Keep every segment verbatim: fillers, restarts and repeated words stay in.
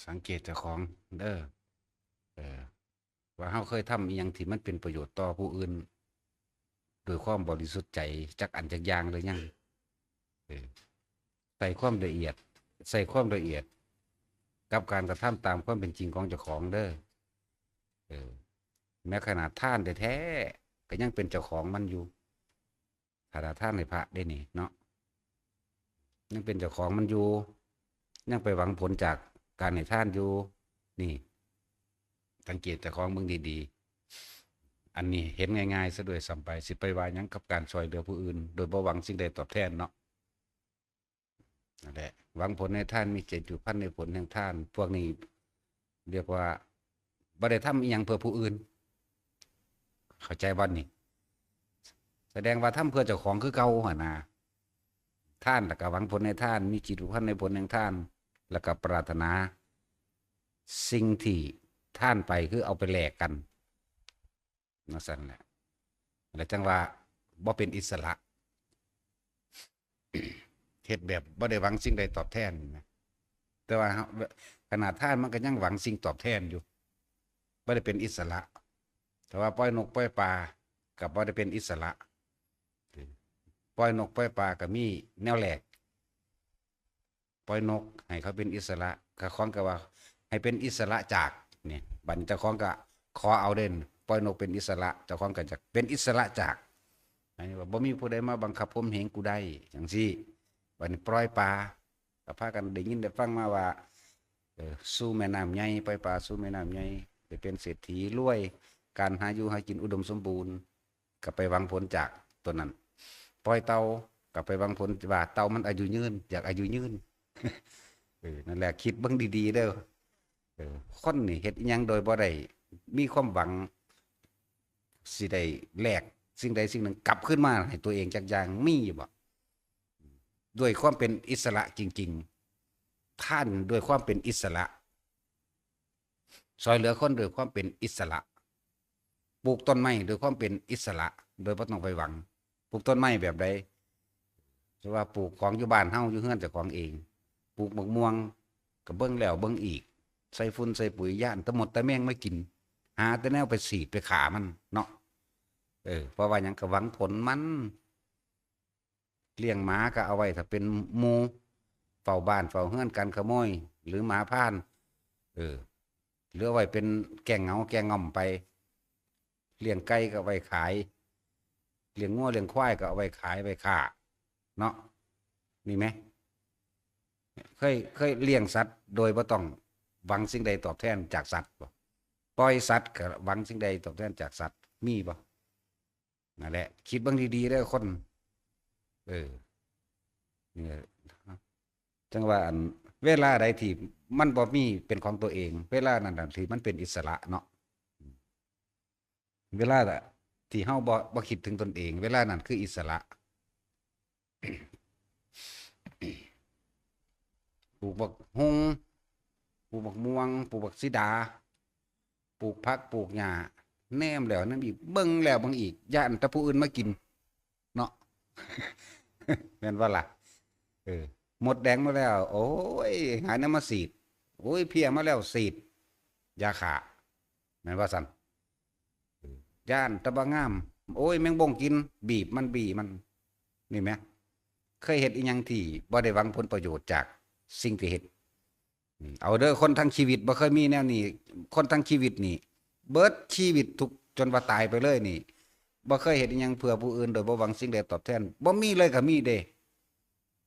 สังเกตเจ้าของเด้อ เออ ว่าเฮาเคยทำอิหยังที่มันเป็นประโยชน์ต่อผู้อื่น โดยความบริสุทธิ์ใจจักอันจักอย่างหรือยัง เออ ใส่ความละเอียด ใส่ความละเอียด กับการกระทำตามความเป็นจริงของเจ้าของเด้อ เออ แม้ขนาดทานแท้ๆ ก็ยังเป็นเจ้าของมันอยู่ ขนาดทานให้พระได้นี่เนาะ ยังเป็นเจ้าของมันอยู่ ยังไปหวังผลจากการให้ทานอยู่ นี่ สังเกตเจ้าของเบิ่งดีๆ อันนี้เห็นง่ายๆ ซะด้วยซ้ำไป สิไปว่าหยังกับการช่วยเหลือผู้อื่น โดยบ่หวังสิ่งใดตอบแทนเนาะ นั่นแหละ หวังผลในทาน มีจิตผูกพันในผลแห่งทาน พวกนี้เรียกว่าบ่ได้ทำอิหยังเพื่อผู้อื่น เข้าใจบ่นี่ แสดงว่าทำเพื่อเจ้าของคือเก่าหั่นนะ ทานแล้วก็หวังผลในทาน มีจิตผูกพันในผลแห่งทาน แล้วก็ปรารถนา สิ่งที่ทานไปคือเอาไปแลกกัน นั่นสั่นแหละ แล้วจังว่าบ่เป็นอิสระ เฮ็ดแบบบ่ได้หวังสิ่งใดตอบแทนนะ แต่ว่าเฮา ขนาดทานมันก็ยังหวังสิ่งตอบแทนอยู่ บ่ได้เป็นอิสระ แต่ว่าปล่อยนกปล่อยปลาก็บ่ได้เป็นอิสระ ปล่อยนกปล่อยปลาก็มีแนวแลก ปล่อยนกให้เขาเป็นอิสระ เจ้าของก็ว่าให้เป็นอิสระจาก เนี่ย บัดนี้เจ้าของก็ขอเอาเด้ ปล่อยนกเป็นอิสระ เจ้าของก็อยากเป็นอิสระจาก อันนี้ว่าบ่มีผู้ใดมาบังคับข่มเหงกูได้ จังซี้ บัดนี้ปล่อยปลา ก็พากันได้ยินได้ฟังมาว่า เออ สู่แม่น้ำใหญ่ ปล่อยปลาสู่แม่น้ำใหญ่ ได้เป็นเศรษฐีรวย การหาอยู่หากินอุดมสมบูรณ์ ก็ไปหวังผลจากตัวนั้น ปล่อยเต่า ก็ไปหวังผลว่าเต่ามันอายุยืน อยากอายุยืน เออ นั่นแหละ คิดเบิ่งดีๆ เด้อ เออ คนนี่เฮ็ดอิหยังโดยบ่ได้มีความหวัง สิได้แลกสิ่งใดสิ่งหนึ่งกลับคืนมาให้ตัวเองจักอย่าง มีอยู่บ่ ด้วยความเป็นอิสระจริงๆ ทานด้วยความเป็นอิสระ ช่วยเหลือคนด้วยความเป็นอิสระ ปลูกต้นไม้ด้วยความเป็นอิสระ โดยบ่ต้องไปหวัง ปลูกต้นไม้แบบใด คือว่าปลูกของอยู่บ้านเฮา อยู่เฮือนเจ้าของเอง ปลูกบักม่วง ก็เบิ่งแล้วเบิ่งอีก ใส่ฝุ่นใส่ปุ๋ย ย้านแต่มดแต่แมงมากิน หาแต่แนวไปฉีดไปฆ่ามันเนาะ เออ เพราะว่าหยัง ก็หวังผลมัน เลี้ยงหมาก็เอาไว้ถ้าเป็นหมู่ เฝ้าบ้านเฝ้าเฮือนกันขโมย หรือหมาพราน เออ หรือเอาไว้เป็นแก้งเหงาแก้งง่อมไป เลี้ยงไก่ก็เอาไว้ขาย เลี้ยงงัวเลี้ยงควายก็เอาไว้ขายไว้ฆ่า เนาะ มีไหม เคย เคยเลี้ยงสัตว์โดยบ่ต้องหวังสิ่งใดตอบแทนจากสัตว์บ่ ปล่อยสัตว์ก็หวังสิ่งใดตอบแทนจากสัตว์ มีบ่ นั่นแหละ คิดเบิ่งดีๆ เด้อคน เออ นี่แหละ จังว่าอัน เวลาใดที่มันบ่มีเป็นของตัวเอง เวลานั้นน่ะที่มันเป็นอิสระเนาะ เวลาที่เฮาบ่ บ่คิดถึงตนเอง เวลานั้นคืออิสระ ปลูกบักฮุ่ง ปลูกบักม่วง ปลูกบักสีดา ปลูกผัก ปลูกหญ้า แนมแล้วแนมอีก เบิ่งแล้วเบิ่งอีก ย้านแต่ผู้อื่นมากิน เนาะ แม่นบ่ล่ะ เออ มดแดงมาแล้ว โอ้ย หาแนวมาฉีด โอ้ย เพลี้ยมาแล้ว ฉีดยาฆ่า แม่นว่าซั่น เออ ย้านแต่บ่งาม โอ้ย แมงบงกิน บีบมัน บี้มัน นี่แหม เคยเฮ็ดอิหยังที่บ่ได้หวังผลประโยชน์จากสิ่งที่เฮ็ด อืม เอาเด้อ คนทั้งชีวิตบ่เคยมีแนวนี้ คนทั้งชีวิตนี่ เบิดชีวิตทุก จนว่าตายไปเลยนี่ บ่เคยเฮ็ดอิหยังเพื่อผู้อื่นโดยบ่หวังสิ่งใดตอบแทน บ่มีเลยก็มีเด้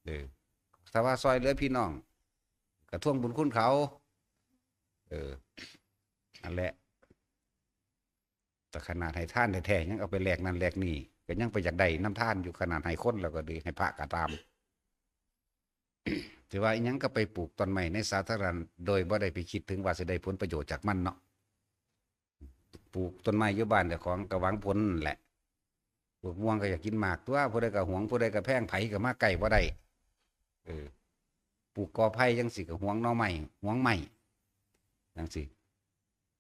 เออ ถ้าว่าช่วยเหลือพี่น้อง ก็ทวงบุญคุณเขา เออ นั่นแหละ แต่ขนาดให้ทานแท้ๆ ยังเอาไปแลกนั่นแลกนี่ ก็ยังไปอยากได้นำทานอยู่ ขนาดให้คนแล้วก็ดี ให้พระก็ตาม ถือว่าอิหยังก็ไปปลูกต้นไม้ในสาธารณะ โดยบ่ได้ไปคิดถึงว่าสิได้ผลประโยชน์จากมันเนาะ ปลูกต้นไม้อยู่บ้านเจ้าของก็หวังผลนั่นแหละ ปลูกม่วงก็อยากกินหมากตั๊ว ผู้ใดก็หวง ผู้ใดก็แพง ไผก็มาใกล้บ่ได้ เออ ปลูกกอไผ่จังซี้ก็หวงหน่อไม้ หวงไม้ จังซี้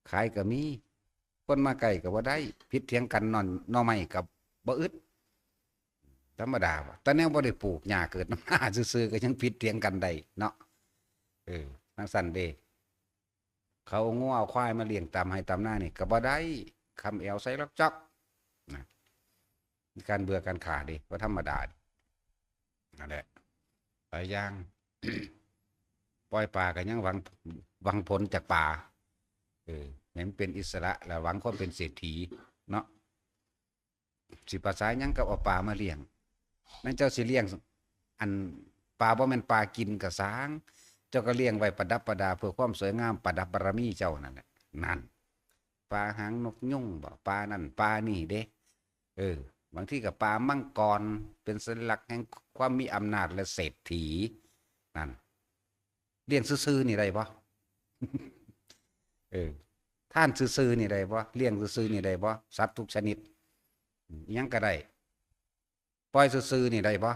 ขายก็มี คนมาใกล้ก็บ่ได้ ผิดเถียงกันหน่อ หน่อไม้ก็บ่อึด ธรรมดาว่ะ แต่แนวบ่ได้ปลูก หญ้าเกิดนำหน้าซื่อๆ ก็ยังผิดเถียงกันได้เนาะ เออ จังซั่นเด้ เขาเอางัวเอาควายมาเลี้ยงตามไฮ่ตามนานี่ก็บ่ได้ คำแอวใส่ลักจอกนะ มีการเบื่อการขาดเด้ บ่ธรรมดาเด้ นั่นแหละ หลายอย่าง ปล่อยปลาก็ยังหวัง หวังผลจากปลา เออ ให้มันเป็นอิสระ แล้วหวังความเป็นเศรษฐีเนาะ สิประสาหยังกับเอาปลามาเลี้ยง แม่นเจ้าสิเลี้ยง อันปลาบ่แม่นปลากินกะซาง เจ้าก็เลี้ยงไว้ประดับประดาเพื่อความสวยงาม ประดับบารมีเจ้านั่นแหละ นั่น ปลาหางนกยูงบ่ ปลานั่นปลานี่เด้ เออ บางทีก็ปลามังกร เป็นสัญลักษณ์แห่งความมีอำนาจและเศรษฐี นั่น เลี้ยงซื่อๆนี่ได้บ่ เออ ทานซื่อๆนี่ได้บ่ เลี้ยงซื่อๆนี่ได้บ่ สัตว์ทุกชนิด อิหยังก็ได้ ปล่อยซื่อๆนี่ได้บ่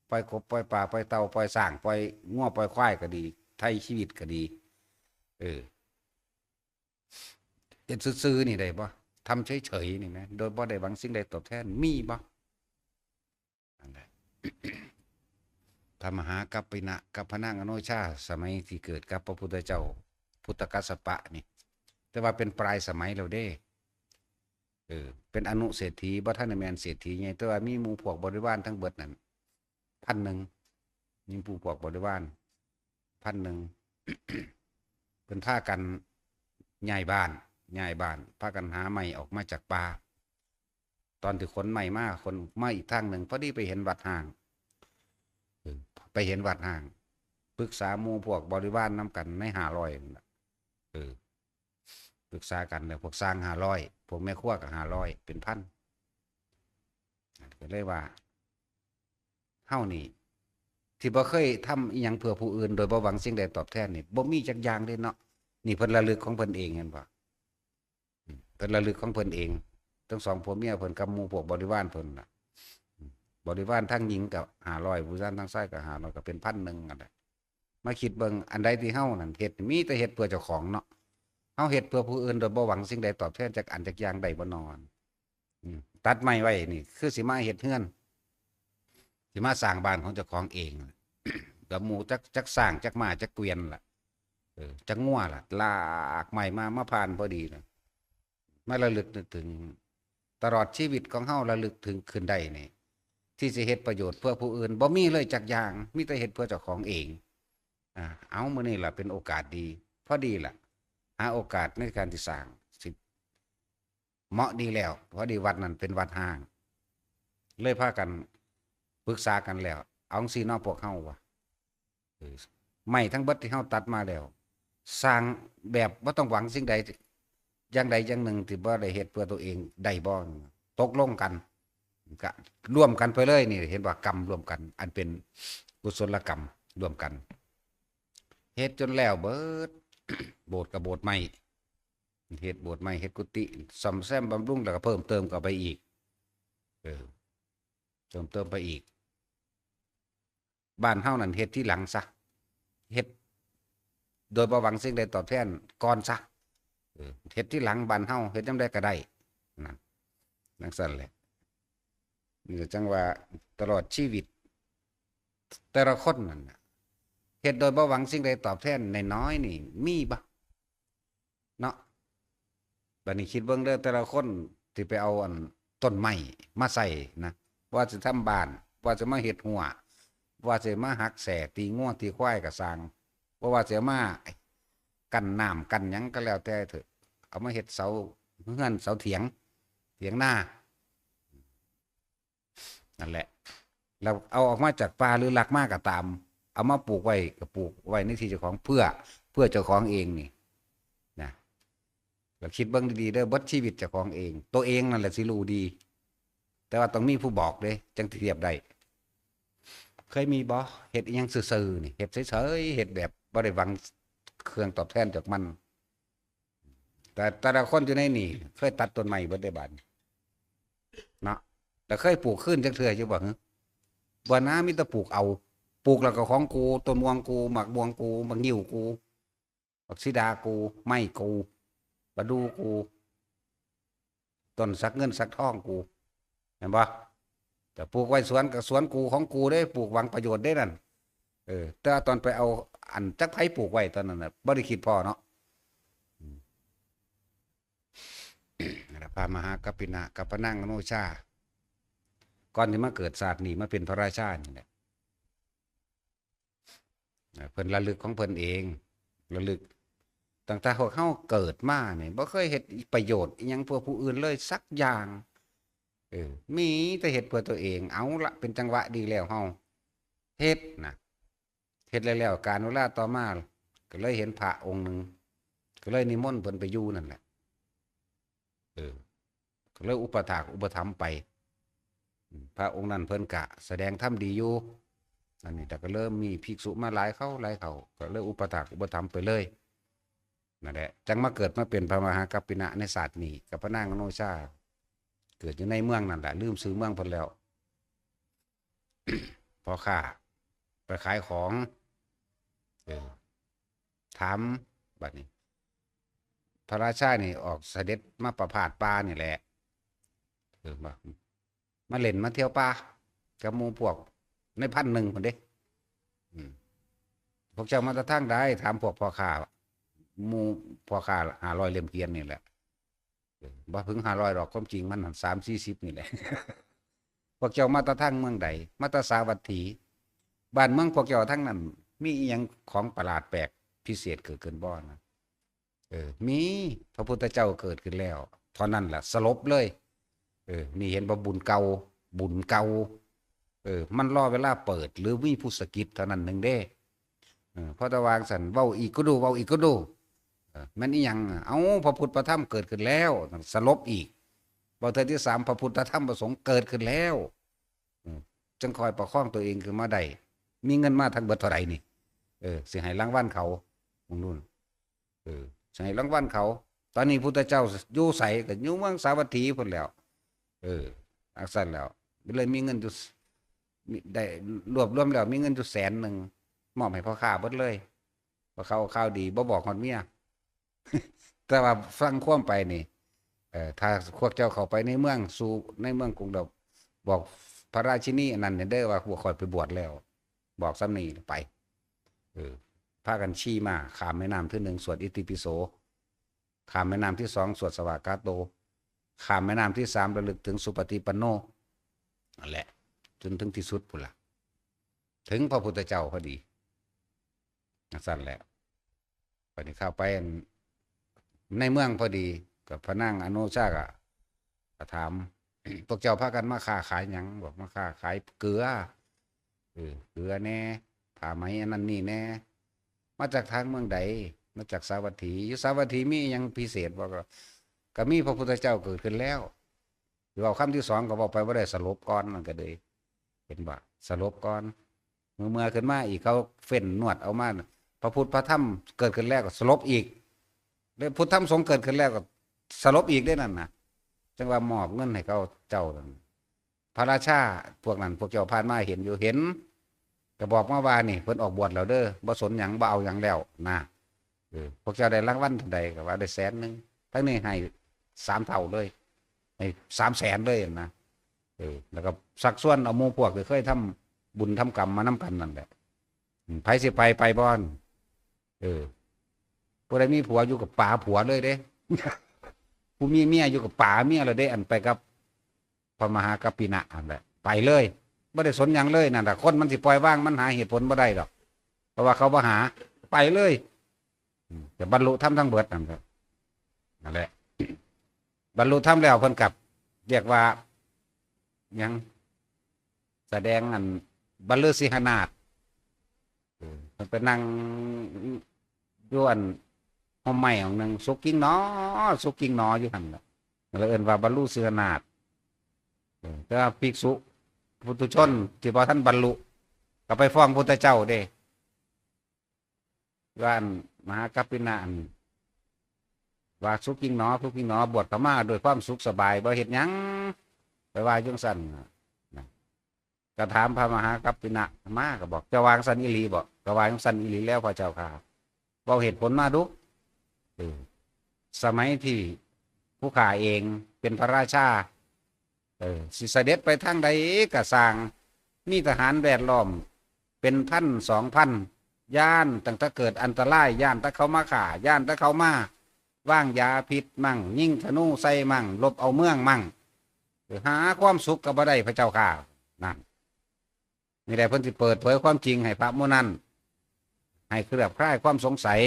ปล่อยกบ ปล่อยปลา ปล่อยเต่า ปล่อยช้าง ปล่อยงัว ปล่อยควายก็ดี ไถ่ชีวิตก็ดี เออ เฮ็ดซื่อๆนี่ได้บ่ ทำเฉยๆนี่นะ โดยบ่ได้หวังสิ่งใดตอบแทน มีบ่ นั่นแหละ ทำมหากัปปินะ กัปปะนะอโนชา สมัยที่เกิดกับพระพุทธเจ้า พุทธกัสสปะนี่ แต่ว่าเป็นปลายสมัยแล้วเด้ เออ เป็นอนุเศรษฐี บ่ทันได้แม่นเศรษฐีใหญ่ แต่ว่ามีหมู่พวกบริวารทั้งเบิดนั่น พันหนึ่ง มีหมู่พวกบริวาร พันหนึ่ง เพิ่นพากันย้ายบ้าน ย้ายบ้าน พากันหาไม้ออกมาจากป่า ตอนที่ขนไม้มา ขนมาอีกทางหนึ่ง พอดีไปเห็นวัดฮ้าง เออ ไปเห็นวัดฮ้าง ปรึกษาหมู่พวกบริวารนำกันในห้าร้อยนั่นล่ะ เออ ปรึกษากันแล้ว พวกช่างห้าร้อย พวกแม่ครัวก็ห้าร้อย เป็นพัน ก็เลยว่า เฮานี่ ที่บ่เคยทำอิหยังเพื่อผู้อื่น โดยบ่หวังสิ่งใดตอบแทนนี่ บ่มีจักอย่างเด้เนาะ นี่เพิ่นระลึกของเพิ่นเอง เห็นบ่ อืม เพิ่นระลึกของเพิ่นเอง ทั้งสองผัวเมียเพิ่นกับหมู่พวกบริวารเพิ่นน่ะ อืม บริวารทั้งหญิงก็ห้าร้อย บริวารทั้งชายก็ห้าร้อย ก็เป็นพันหนึ่งนั่นแหละ มาคิดเบิ่ง อันใดที่เฮานั่นเฮ็ด มีแต่เฮ็ดเพื่อเจ้าของเนาะ เฮาเฮ็ดเพื่อผู้อื่นโดยบ่หวังสิ่งใดตอบแทนจักอันจักอย่างได้บ่นอน อืม ตัดไม้ไว้นี่ คือสิมาเฮ็ดเฮือน สิมาสร้างบ้านของเจ้าของเอง กับหมู่จัก จักช้าง จักม้า จักเกวียนล่ะ เออ จักงัวล่ะ ลากไม้มา มาผ่านพอดีนะ มาระลึกนึกถึง ตลอดชีวิตของเฮาระลึกถึงขึ้นได้นี่ ที่สิเฮ็ดประโยชน์เพื่อผู้อื่น บ่มีเลยจักอย่าง มีแต่เฮ็ดเพื่อเจ้าของเอง อ่า เอา มื้อนี้ล่ะเป็นโอกาสดี พอดีล่ะ หาโอกาสในการที่สร้าง สิเหมาะดีแล้ว พอดีวัดนั้นเป็นวัดฮ้าง เลยพากันปรึกษากันแล้ว เอาจั่งซี้เนาะพวกเฮาว่า เออ ไม้ทั้งเบิดที่เฮาตัดมาแล้ว สร้างแบบบ่ต้องหวังสิ่งใด อย่างใดอย่างหนึ่งที่บ่ได้เฮ็ดเพื่อตัวเองได้บ่ ตกลงกัน ก็ร่วมกันไปเลยนี่ เห็นว่ากรรมร่วมกัน อันเป็นกุศลกรรมร่วมกัน เฮ็ดจนแล้วเบิด โบสถ์ก็โบสถ์ใหม่ เฮ็ดโบสถ์ใหม่ เฮ็ดกุฏิ ซ่อมแซมบำรุง แล้วก็เพิ่มเติมเข้าไปอีก เออ เพิ่มเติมไปอีก บ้านเฮานั่นเฮ็ดทีหลังซะ เฮ็ดโดยบ่หวังสิ่งใดตอบแทนก่อนซะ เออ เฮ็ดทีหลังบ้านเฮา เฮ็ดยามใดก็ได้ นั่น จั่งซั้นแหละ นี่ก็จั่งว่าตลอดชีวิต แต่ละคนนั่นน่ะ เฮ็ดโดยบ่หวังสิ่งใดตอบแทนน้อยๆนี่ มีบ่ เนาะ บัดนี้คิดเบิ่งเด้อ แต่ละคนที่ไปเอาอันต้นไม้มาใส่นะ ว่าสิทำบ้าน ว่าสิมาเฮ็ดรั้ว ว่าสิมาหักแส้ตีงัวตีควายก็ซ่าง บ่ว่าสิมากั้นน้ำกั้นหยังก็แล้วแต่เถอะ เอามาเฮ็ดเสาเฮือนเสาเถียง เถียงนา นั่นแหละ แล้วเอาออกมาจากป่าหรือลักมาก็ตาม เอามาปลูกไว้ก็ปลูกไว้ในที่เจ้าของ เพื่อ เพื่อเจ้าของเองนี่นะ ก็คิดเบิ่งดีๆเด้อ เบิดชีวิตเจ้าของเอง ตัวเองนั่นแหละสิรู้ดี แต่ว่าต้องมีผู้บอกเด้ จั่งสิเทียบได้ เคยมีบ่ เฮ็ดอิหยังซื่อๆนี่ เฮ็ดเฉยๆ เฮ็ดแบบบ่ได้หวังเครื่องตอบแทนจากมัน แต่แต่ละคนอยู่ในนี่ เคยตัดต้นไม้เบิดได้บาดนี้ เนาะ แต่เคยปลูกคืนจักเทื่ออยู่บ่ หึ บ่นะ มีแต่ปลูกเอา ปลูกแล้วก็ของกู ต้นม่วงกู หมากม่วงกู หมากงิ้วกู บักสีดากู ไม้กู ประดู่กู ต้นสักเงินสักทองกู เห็นบ่ แต่ปลูกไว้สวนก็สวนกูของกูเด้ ปลูกหวังประโยชน์เด้นั่น เออ แต่ว่าตอนไปเอาอันจักไผปลูกไว้ตอนนั้นน่ะ บ่ได้คิดพ้อเนาะ นั่นแหละ พระมหากัปปินะกับพระนางอโนชา ก่อนที่มาเกิดชาตินี้มาเป็นพระราชานี่แหละ เพิ่นระลึกของเพิ่นเอง ระลึก ตั้งแต่พวกเฮาเกิดมาเนี่ยบ่เคยเฮ็ดประโยชน์อิหยังเพื่อผู้อื่นเลยสักอย่าง เออ มีแต่เฮ็ดเพื่อตัวเอง เอาละ เป็นจังหวะดีแล้วเฮาเฮ็ดนะ เฮ็ดแล้วๆ กาลเวลาต่อมา ก็เลยเห็นพระองค์หนึ่ง ก็เลยนิมนต์เพิ่นไปอยู่นั่นแหละ เออ ก็เลยอุปถากอุปถัมภ์ไป อืม พระองค์นั้นเพิ่นกะแสดงธรรมดีอยู่ อันนี้แต่ก็เริ่มมีภิกษุมาหลายเข้าหลายเข้า ก็เลยอุปถากอุปถัมภ์ไปเลย นั่นแหละ จังมาเกิดมาเป็นพระมหากัปปินะในชาตินี้ กับพระนางอโนชา เกิดอยู่ในเมืองนั่นแหละ ลืมชื่อเมืองเพิ่นแล้ว พ่อค้า ไปขายของ เออ ถาม บัดนี้ พระราชานี่ออกเสด็จมาประพาสป่านี่แหละ เออ มา มาเล่นมาเที่ยวป่า กับหมู่พวกในพันหนึ่งพุ้นเด้ อืม พวกเจ้ามาแต่ทางใด ถามพวกพ่อค้า หมู่พ่อค้าห้าร้อยเล่มเกวียนนี่แหละ เออ บ่ถึงห้าร้อยดอก ความจริงมันสามสี่สิบนี่แหละ พวกเจ้ามาแต่ทางเมืองใด มาแต่สาวัตถี บ้านเมืองพวกเจ้าทางนั้น มีอิหยังของประหลาดแปลกพิเศษเกิดขึ้นบ่นะ เออ มี พระพุทธเจ้าเกิดขึ้นแล้ว เท่านั้นแหละ สลบเลย เออ นี่เห็นบ่ บุญเก่า บุญเก่า เออ มันรอเวลาเปิด หรือมีผู้สะกิดเท่านั้นหนึ่งเด้ เออ เพราะแต่ว่าซั่น เว้าอีกก็ดู เว้าอีกก็ดู เออ แม่นอีหยังอะ เอ้า พระพุทธพระธรรมเกิดขึ้นแล้ว สลบอีก เว้าเทื่อที่สาม พระพุทธพระธรรมพระสงฆ์เกิดขึ้นแล้ว เออ จังค่อยประคองตัวเองขึ้นมาได้ มีเงินมาทั้งเบิดเท่าใดนี่ เออ สิให้รางวัลเขา มองนู่น เออ สิให้รางวัลเขา ตอนนี้พุทธเจ้าอยู่ไส ก็อยู่เมืองสาวัตถีพุ้นแหล้ว เออ จั่งซั้นแหล้ว เลยมีเงินอยู่ มี ได้รวบรวมแล้วมีเงินอยู่แสนหนึ่ง มอบให้พ่อค้าเบิดเลย ว่าเขาเอาข่าวดี บ่บอกฮอดเมีย แต่ว่าฟังความไปนี่ เอ่อ ถ้าพวกเจ้าเข้าไปในเมือง สู่ในเมืองกรุงแล้ว บอกพระราชินีอันนั้นเนี่ยเด้อ ว่าพวกข้อยไปบวชแล้ว บอกส่ำนี้ไป เออ พากันขี่ม้าข้ามแม่น้ำเทื่อหนึ่ง สวดอิติปิโส ข้ามแม่น้ำที่สอง สวดสวากขาโต ข้ามแม่น้ำที่สาม ระลึกถึงสุปฏิปันโน นั่นแหละ จนถึงที่สุดพุ้นล่ะ ถึงพระพุทธเจ้าพอดี จั่งซั้นแหละ บัดนี้เข้าไปในเมืองพอดี กับพระนางอโนชาก็ ก็ถาม พวกเจ้าพากันมาค้าขายหยัง บอกมาค้าขายเกลือ เออ เกลือแหน่ ผ้าไหมอันนั้นนี่แหน่ มาจากทางเมืองใด มาจากสาวัตถี อยู่สาวัตถีมีอิหยังพิเศษบ่ ก็ ก็มีพระพุทธเจ้าเกิดขึ้นแล้ว สิเว้าคำที่สองก็เว้าไปบ่ได้ สลบก่อน มันก็เลย เห็นบ่ สลบก่อน เมื่อ เมื่อขึ้นมาอีก เขาเฟ้นนวดเอามา พระพุทธพระธรรมเกิดขึ้นแล้วก็สลบอีก แล้วพุทธธรรมสงฆ์เกิดขึ้นแล้วก็สลบอีกเด้นั่นนะ จั่งว่ามอบเงินให้เขาเจ้านั่น พระราชาพวกนั้น พวกเจ้าผ่านมาเห็นอยู่ เห็น ก็บอกมาว่า นี่เพิ่นออกบวชแล้วเด้อ บ่สนหยัง บ่เอาหยังแล้วนะ เออ พวกเจ้าได้รางวัลเท่าใด ก็ว่าได้แสนหนึ่ง ทั้งนี้ให้สามเท่าเลย ให้สามแสนเลยนะ เออ แล้วก็ชักชวนเอาหมู่พวกที่เคยทำบุญทำกรรมมานำกันนั่นแหละ อืม ไผสิไป ไปบ่อน เออ ผู้ใดมีผัวอยู่กับป๋าผัวเลยเด้ ผู้มีเมียอยู่กับป๋าเมียเลยเด้ อันไปกับพระมหากัปปินะนั่นแหละ ไปเลย บ่ได้สนหยังเลยนั่นแหละ คนมันสิปล่อยวาง มันหาเหตุผลบ่ได้ดอก เพราะว่าเขาบ่หา ไปเลย อืม จะบรรลุธรรมทั้งเบิดนั่นครับ นั่นแหละ บรรลุธรรมแล้วเพิ่นกลับ เรียกว่า หยัง แสดงอัน บัลลือสิหนาถ เออ เพิ่นไปนั่งอยู่อันร่มไม้องค์หนึ่ง สุกจริงหนอ สุกจริงหนออยู่หั่นล่ะ แล้วเอิ้นว่าบัลลือสิหนาถ เออ แต่ว่าภิกษุปุถุชนที่บ่ทันบรรลุ ก็ไปฟ้องพุทธเจ้าเด้ ว่าอันมหากัปปินะอัน ว่าสุกจริงหนอ สุกจริงหนอ บวชเข้ามาด้วยความสุขสบาย บ่เฮ็ดหยัง ไปว่าจั่งซั้นน่ะ นะ ก็ถามพระมหากัปปินะมา ก็บอก เจ้าว่าจั่งซั้นอีหลีบ่ ก็ว่าจั่งซั้นอีหลีแล้วพระเจ้าข้า เว้าเหตุผลมาดู เออ สมัยที่ผู้ข้าเองเป็นพระราชา เออ สิเสด็จไปทางใดก็ซ่าง มีทหารแวดล้อมเป็นพันสองพัน ย้านตั้งแต่เกิดอันตราย ย้านแต่เขามาฆ่า ย้านแต่เขามา วางยาพิษมั่ง ยิงธนูใส่มั่ง ลบเอาเมืองมั่ง หาความสุขก็บ่ได้พระเจ้าข้า นั่น นี่แหละเพิ่นสิเปิดเผยความจริงให้พระหมู่นั้น ให้เคลือบคลายความสงสัย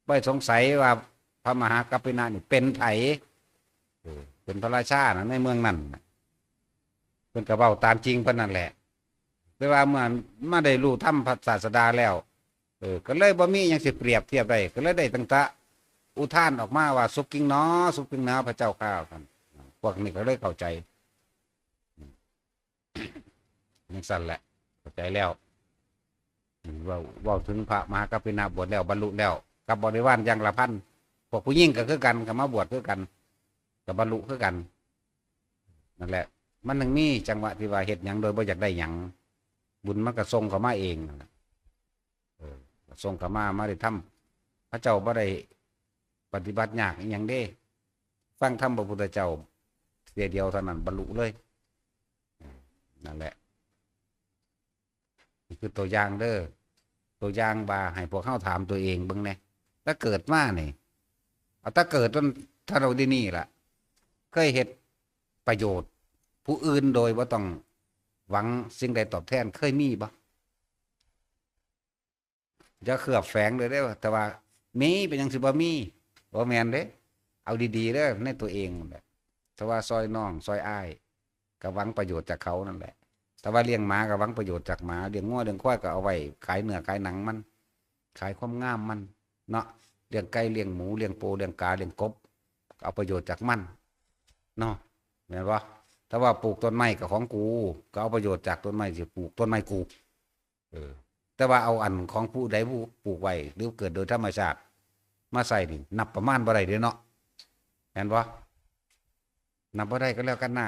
บ่สงสัยว่าพระมหากัปปินะนี่เป็นไผ เออ เป็นพระราชานะในเมืองนั้นน่ะ เพิ่นก็เว้าตามจริงเพิ่นนั่นแหละ แต่ว่าเมื่อมาได้รู้ธรรมพระศาสดาแล้ว เออ ก็เลยบ่มีหยังสิเปรียบเทียบได้ ก็เลยได้ตั้งแต่อุทานออกมาว่า "สุขจริงหนอ สุขจริงหนอ พระเจ้าข้า" พวกนี้ก็เลยเข้าใจ จั่งซั้นแหละ เข้าใจแล้ว เว้า เว้าถึงพระมหากัปปินะบวชแล้วบรรลุแล้ว กับบริวารอย่างละพัน พวกผู้หญิงก็คือกัน ก็มาบวชคือกัน ก็บรรลุคือกัน นั่นแหละ มันถึงมีจังหวะที่ว่าเฮ็ดหยังโดยบ่อยากได้หยัง บุญมันก็ส่งเข้ามาเองนั่นแหละ เออ ส่งเข้ามา มาได้ทำ พระเจ้าบ่ได้ปฏิบัติยากอิหยังเด้ ฟังธรรมพระพุทธเจ้าเทื่อเดียวเท่านั้นบรรลุเลย นั่นแหละ นี่คือตัวอย่างเด้อ ตัวอย่างว่าให้พวกเฮาถามตัวเองเบิ่งแหน่ แต่เกิดมานี่ เอาแต่เกิดจนเท่าเดี๋ยวนี้ล่ะ เคยเฮ็ดประโยชน์ผู้อื่นโดยบ่ต้องหวังสิ่งใดตอบแทน เคยมีบ่? อย่าเคลือบแฝงเลยเด้อ แต่ว่ามีเป็นหยังสิบ่มี บ่แม่นเด้ เอาดีๆเด้อ ในตัวเองนั่นแหละ แต่ว่าซอยน้องซอยอ้าย ก็หวังประโยชน์จากเขานั่นแหละ แต่ว่าเลี้ยงหมาก็หวังประโยชน์จากหมา เลี้ยงงัวเลี้ยงควายก็เอาไว้ขายเนื้อขายหนังมัน ขายความงามมันเนาะ เลี้ยงไก่เลี้ยงหมูเลี้ยงโปเลี้ยงกาเลี้ยงกบ ก็เอาประโยชน์จากมันเนาะ แม่นบ่? แต่ว่าปลูกต้นไม้ก็ของกู ก็เอาประโยชน์จากต้นไม้ที่ปลูก ต้นไม้กู เออ แต่ว่าเอาอันของผู้ใดผู้ปลูกไว้ หรือเกิดโดยธรรมชาติ มาใส่นี่ นับประมาณบ่ได้เด้เนาะ แม่นบ่? นับบ่ได้ก็แล้วกันนะ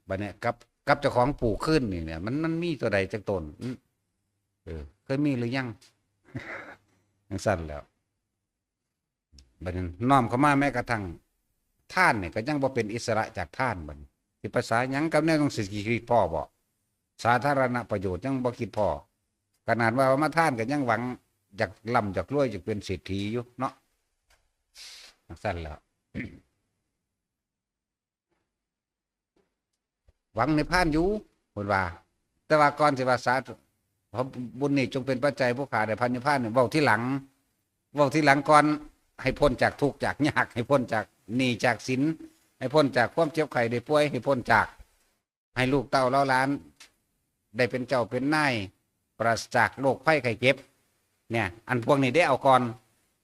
บัดเนี้ย กับ กับเจ้าของปลูกคืนนี่เนี่ย มัน มันมีตัวใดจักต้น อืม เออ เคยมีหรือยัง? จั่งซั้นแหล้ว บัดนี้น้อมเข้ามาแม้กระทั่งทานนี่ก็ยังบ่เป็นอิสระจากทาน บัดนี้สิภาษาหยังกับแนวจั่งซี้ สิคิดพ้อบ่? สาธารณประโยชน์ยังบ่คิดพ้อ ขนาดว่ามาทานก็ยังหวังอยากร่ำอยากรวย อยากเป็นเศรษฐีอยู่เนาะ จั่งซั้นแหล้ว หวังนิพพานอยู่ เพิ่นว่า แต่ว่าก่อนสิว่า "สาธุ ขอบุญนี้จงเป็นปัจจัยผู้ข้าได้พระนิพพาน" นี่เว้าทีหลัง เว้าทีหลังก่อน ให้พ้นจากทุกข์จากยาก ให้พ้นจากหนี้จากสิน ให้พ้นจากความเจ็บไข้ได้ป่วย ให้พ้นจาก ให้ลูกเต้าเหล่าหลาน ได้เป็นเจ้าเป็นนาย ปราศจากโรคภัยไข้เจ็บ เนี่ย อันพวกนี้ได้เอาก่อน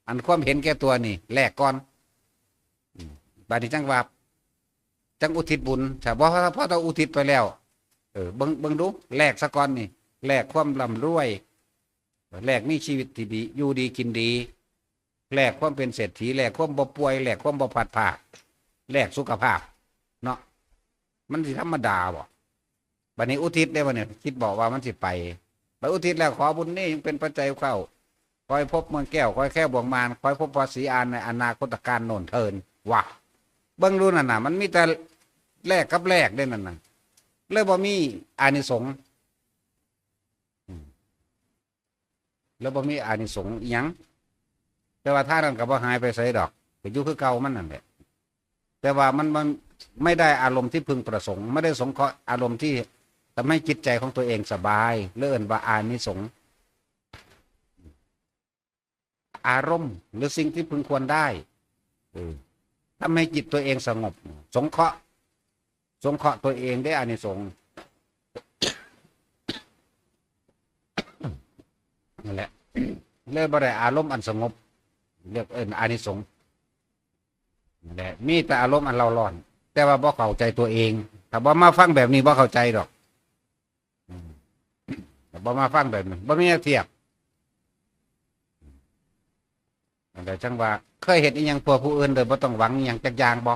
อันความเห็นแก่ตัวนี่แลกก่อน อืม บัดนี้จั่งว่า จั่งอุทิศบุญ ถ้าบ่ พอต้องอุทิศไปแล้ว เออ เบิ่ง เบิ่งดู แลกซะก่อนนี่ แลกความร่ำรวย แลกมีชีวิตที่ดี อยู่ดีกินดี แลกความเป็นเศรษฐี แลกความบ่ป่วย แลกความบ่พลัดพราก แลกสุขภาพ เนาะ มันสิธรรมดาบ่? บัดนี้อุทิศได้บ่เนี่ย คิดบอกว่ามันสิไป ไปอุทิศแล้ว ขอบุญนี้ยังเป็นปัจจัยเข้า ขอให้พบเมืองแก้ว ขอให้แคล้วบ่วงมาร ขอให้พบพระศรีอานในอนาคตกาลโน่นเทิน ว่ะ เบิ่งดูนั่นน่ะ มันมีแต่แลกกับแลกเด้นั่นน่ะ เลยบ่มีอานิสงส์ อืม แล้วบ่มีอานิสงส์อิหยัง แต่ว่าทานนั้นก็บ่หายไปไสดอก ก็อยู่คือเก่ามันนั่นแหละ แต่ว่ามัน มันไม่ได้อารมณ์ที่พึงประสงค์ ไม่ได้สงเคราะห์อารมณ์ที่ทำให้จิตใจของตัวเองสบาย เลยเอิ้นว่าอานิสงส์ อารมณ์หรือสิ่งที่พึงควรได้ เออ ทำให้จิตตัวเองสงบ สงเคราะห์ สงเคราะห์ตัวเองได้อานิสงส์ นั่นแหละ เลยบ่ได้อารมณ์อันสงบ เรียกเอิ้นอานิสงส์ นั่นแหละ มีแต่อารมณ์อันเร่าร้อน แต่ว่าบ่เข้าใจตัวเอง ถ้าบ่มาฟังแบบนี้บ่เข้าใจดอก อืม ถ้าบ่มาฟังแบบนี้ บ่มีแนวเทียบ นั่นแหละจั่งว่า เคยเฮ็ดอิหยังเพื่อผู้อื่นโดยบ่ต้องหวังอิหยังจักอย่างบ่?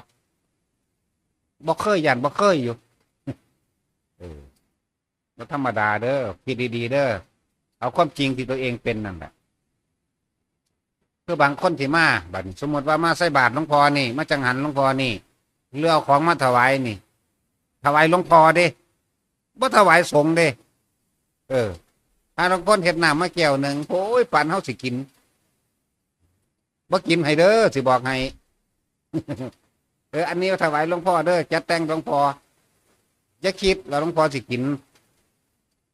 บ่เคย ย้านบ่เคยอยู่ เออ บ่ธรรมดาเด้อ คิดดีๆเด้อ เอาความจริงที่ตัวเองเป็นนั่นแหละ คือบางคนที่มา บัดนี้สมมุติว่ามาใส่บาตรหลวงพ่อนี่ มาจังหันหลวงพ่อนี่ หรือเอาของมาถวายนี่ ถวายหลวงพ่อเด้ บ่ถวายสงฆ์เด้ เออ ถ้าลางคนเฮ็ดน้ำมาแก้วหนึ่ง โอ้ย ปานเฮาสิกิน บ่กินให้เด้อ สิบอกให้ เออ อันนี้ถวายหลวงพ่อเด้อ จัดแต่งหลวงพ่อ อย่าคิดว่าหลวงพ่อสิกิน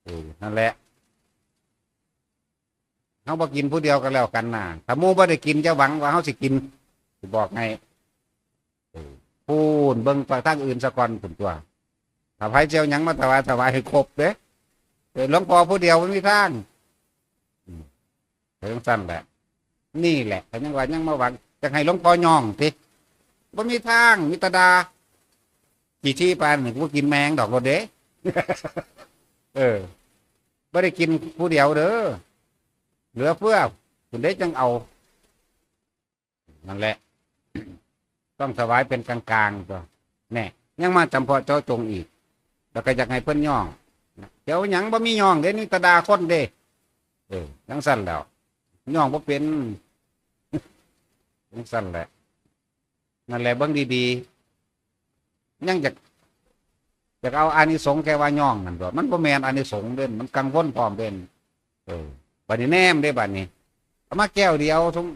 เออ นั่นแหละ เฮาบ่กินผู้เดียวก็แล้วกันน่ะ ถ้าหมู่บ่ได้กิน อย่าหวังว่าเฮาสิกิน สิบอกให้ เออ พู้น เบิ่งไปทางอื่นซะก่อนพู้นตั๊ว ถ้าไผสิเอาหยังมาถวาย ถวายให้ครบเด้อ เออ หลวงพ่อผู้เดียวบ่มีทาง อืม เป็นจั่งซั้นแหละ นี่แหละ ก็ยังว่ายังมาหวัง อยากให้หลวงพ่อย่องติ บ่มีทาง มีแต่ด่า ขี้ชี้ปานนี่ กูกินแมงดอกโลดเด้ เออ บ่ได้กินผู้เดียวเด้อ เหลือเฟือ พู้นเด้จั่งเอา นั่นแหละ ต้องถวายเป็นกลางๆ ตั๊ว แน่ ยังมาจำเพาะเจาะจงอีก แล้วก็อยากให้เพิ่นย่อง เดี๋ยวหยังบ่มีย่องเด้ มีแต่ด่าคนเด้ เออ จั่งซั้นแล้ว ย่องบ่เป็น จั่งซั้นแหละ นั่นแหละ เบิ่งดีๆ ยังอยาก อยากเอาอานิสงส์แค่ว่าย่องนั่นตั๊ว มันบ่แม่นอานิสงส์เด้ มันกังวลพร้อมเด้ เออ บัดนี้แนมเด้ บัดนี้ เอามาแก้วเดียว สม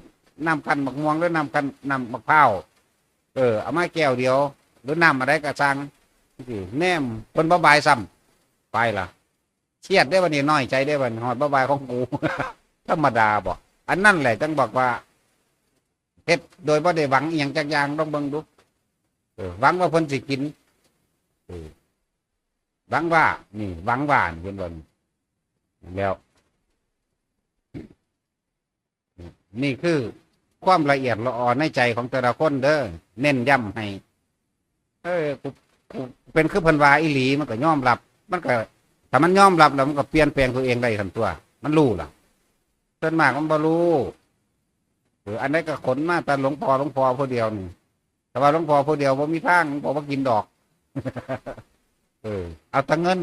น้ำคั้นหมากม่วง หรือน้ำคั้น น้ำมะพร้าว เออ เอามาแก้วเดียว หรือน้ำอะไรก็สั่ง จั่งซี้ แนม เพิ่นบ่บายซ้ำ ไปละ เครียดเด้ บัดนี้ น้อยใจเด้ บัดนี้ ฮอดบ่บายของกู ธรรมดาบ่ อันนั้นแหละ จั่งบอกว่า เฮ็ดโดยบ่ได้หวังอิหยังจักอย่าง ลองเบิ่งดู เออ หวังว่าเพิ่นสิกิน เออ หวังว่า นี่ หวังว่า นี่ เพิ่นว่า แล้ว นี่คือความละเอียดละออในใจของแต่ละคนเด้อ เน้นย้ำให้ เออ กู กูเป็นคือเพิ่นว่าอีหลี มันก็ยอมรับ มันก็ ถ้ามันยอมรับแล้ว มันก็เปลี่ยนแปลงตัวเองได้ทันตั๊ว มันรู้ล่ะ ส่วนมากมันบ่รู้ เออ อันใดก็ขนมาแต่หลวงพ่อ หลวงพ่อผู้เดียวนี่ แต่ว่าหลวงพ่อผู้เดียวบ่มีทาง หลวงพ่อบ่กินดอก เออ เอาแต่เงิน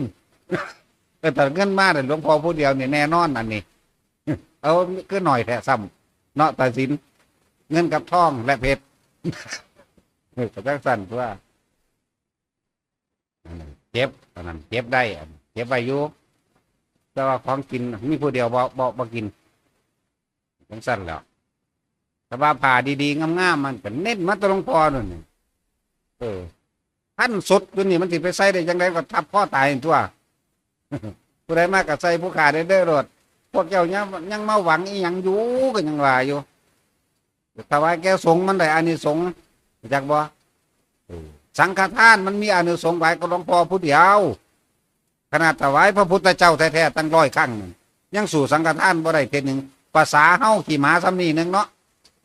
เออ แต่เงินมาแต่หลวงพ่อผู้เดียวนี่แน่นอนอันนี้ เอา คือหน่อยแท้ซ้ำ เนาะ ตาสิน เงินกับทองและเพชร เออ ก็จั่งซั้นตั๊ว อันนั้นเก็บ อันนั้นเก็บได้ อันเก็บไว้อยู่ แต่ว่าของกินมีผู้เดียวบ่ บ่ บ่กิน จั่งซั้นแหล้ว แต่ว่าผ้าดีๆ งามๆ มันก็เน้นมาแต่หลวงพ่อนั่นนี่ เออ คันสุดอยู่นี่ มันสิไปใส่ได้จั่งใด ก็ทับคอตายตั๊ว ผู้ใดมาก็ใส่ ผู้ข้าได้เด้อโลด พวกเจ้ายัง ยังมาหวังอีหยังอยู่ ก็ยังว่าอยู่ ถวายแก่สงฆ์มันได้อานิสงส์ รู้จักบ่ เออ สังฆทานมันมีอานิสงส์หลายกว่าหลวงพ่อผู้เดียว ขนาดถวายพระพุทธเจ้าแท้ๆ ตั้งร้อยครั้งนั่น ยังสู้สังฆทานบ่ได้เทื่อหนึ่ง ภาษาเฮาขี้หมาส่ำนี้หนึ่งเนาะ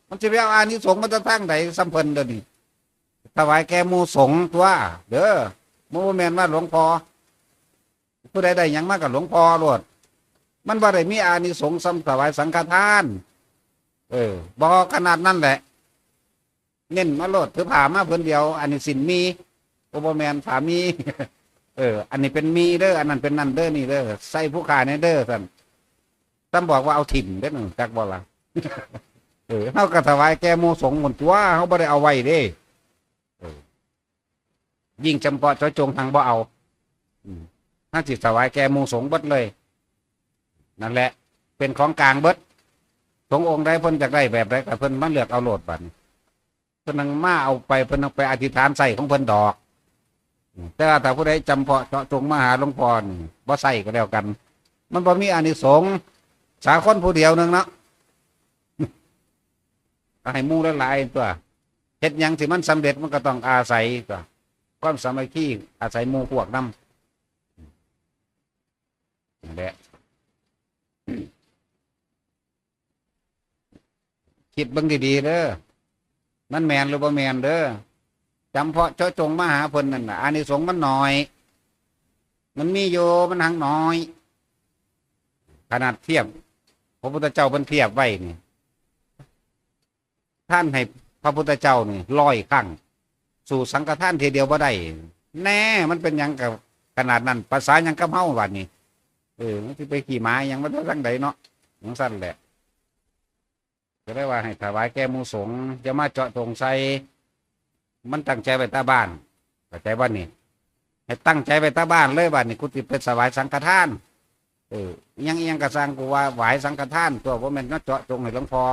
มันสิไปเอาอานิสงส์มาจากทางใดส่ำเพิ่นเดี๋ยวนี้ ถวายแก่หมู่สงฆ์ตั๊ว เด้อ บ่แม่นว่าหลวงพ่อ ผู้ใดได้หยังมากับหลวงพ่อโลด มันบ่ได้มีอานิสงส์ส่ำถวายสังฆทาน เออ บ่ขนาดนั้นแหละ เน้นมาโลด ถือผ้ามาผืนเดียว อันนี้ศีลมี โอ้ บ่แม่น ผ้ามี เออ อันนี้เป็นมีเด้อ อันนั้นเป็นนั่นเด้อ นี่เด้อ ใส่ผู้ข้าแหน่เด้อ ซั่น ซ้ำบอกว่าเอาถิ่มเด้อ จักบ่ล่ะ เออ เฮาก็ถวายแก่หมู่สงฆ์พุ้นตั๊ว เฮาบ่ได้เอาไว้เด้ เออ ยิ่งจำเพาะเจาะจงทางบ่เอา อืม เฮาสิถวายแก่หมู่สงฆ์เบิดเลย นั่นแหละ เป็นของกลางเบิด สงฆ์องค์ใดเพิ่นอยากได้แบบใดก็เพิ่นมาเลือกเอาโลดบัดนี้ เพิ่นจั่งมาเอาไป เพิ่นจั่งไปอธิษฐานใส่ของเพิ่นดอก อืม แต่ว่าถ้าผู้ใดจำเพาะเจาะจงมาหาหลวงพ่อนี่ บ่ใส่ก็แล้วกัน มันบ่มีอานิสงส์ สาคนผู้เดียวหนึ่งเนาะ เอาให้หมู่หลายๆตั๊ว เฮ็ดหยังที่มันสำเร็จมันก็ต้องอาศัยตั๊ว ความสามัคคี อาศัยหมู่พวกนำ นั่นแหละ คิดเบิ่งดีๆเด้อ มันแม่นหรือบ่แม่นเด้อ จำเพาะเจาะจงมาหาเพิ่นนั่นน่ะ อานิสงส์มันน้อย มันมีอยู่ มันหังน้อย ขนาดเทียบ พระพุทธเจ้าเพิ่นเทียบไว้นี่ ทานให้พระพุทธเจ้านี่ร้อยครั้ง สู้สังฆทานเทื่อเดียวบ่ได้ แน่ มันเป็นหยังกับขนาดนั้น ภาษาหยังกับเฮาบัดนี้ เออ มันสิไปขี้หมาหยังมาแต่ทางใดเนาะ จั่งซั้นแหละ ก็เลยว่าให้ถวายแก่หมู่สงฆ์ อย่ามาเจาะจงใส่ มันตั้งใจไว้แต่บ้าน เข้าใจบ่นี่ ให้ตั้งใจไว้แต่บ้านเลย บัดนี้กูสิไปถวายสังฆทาน เออ อิหยังอิหยังก็ซ่าง กูว่าถวายสังฆทานตั๊ว บ่แม่นมาเจาะจงให้หลวงพ่อ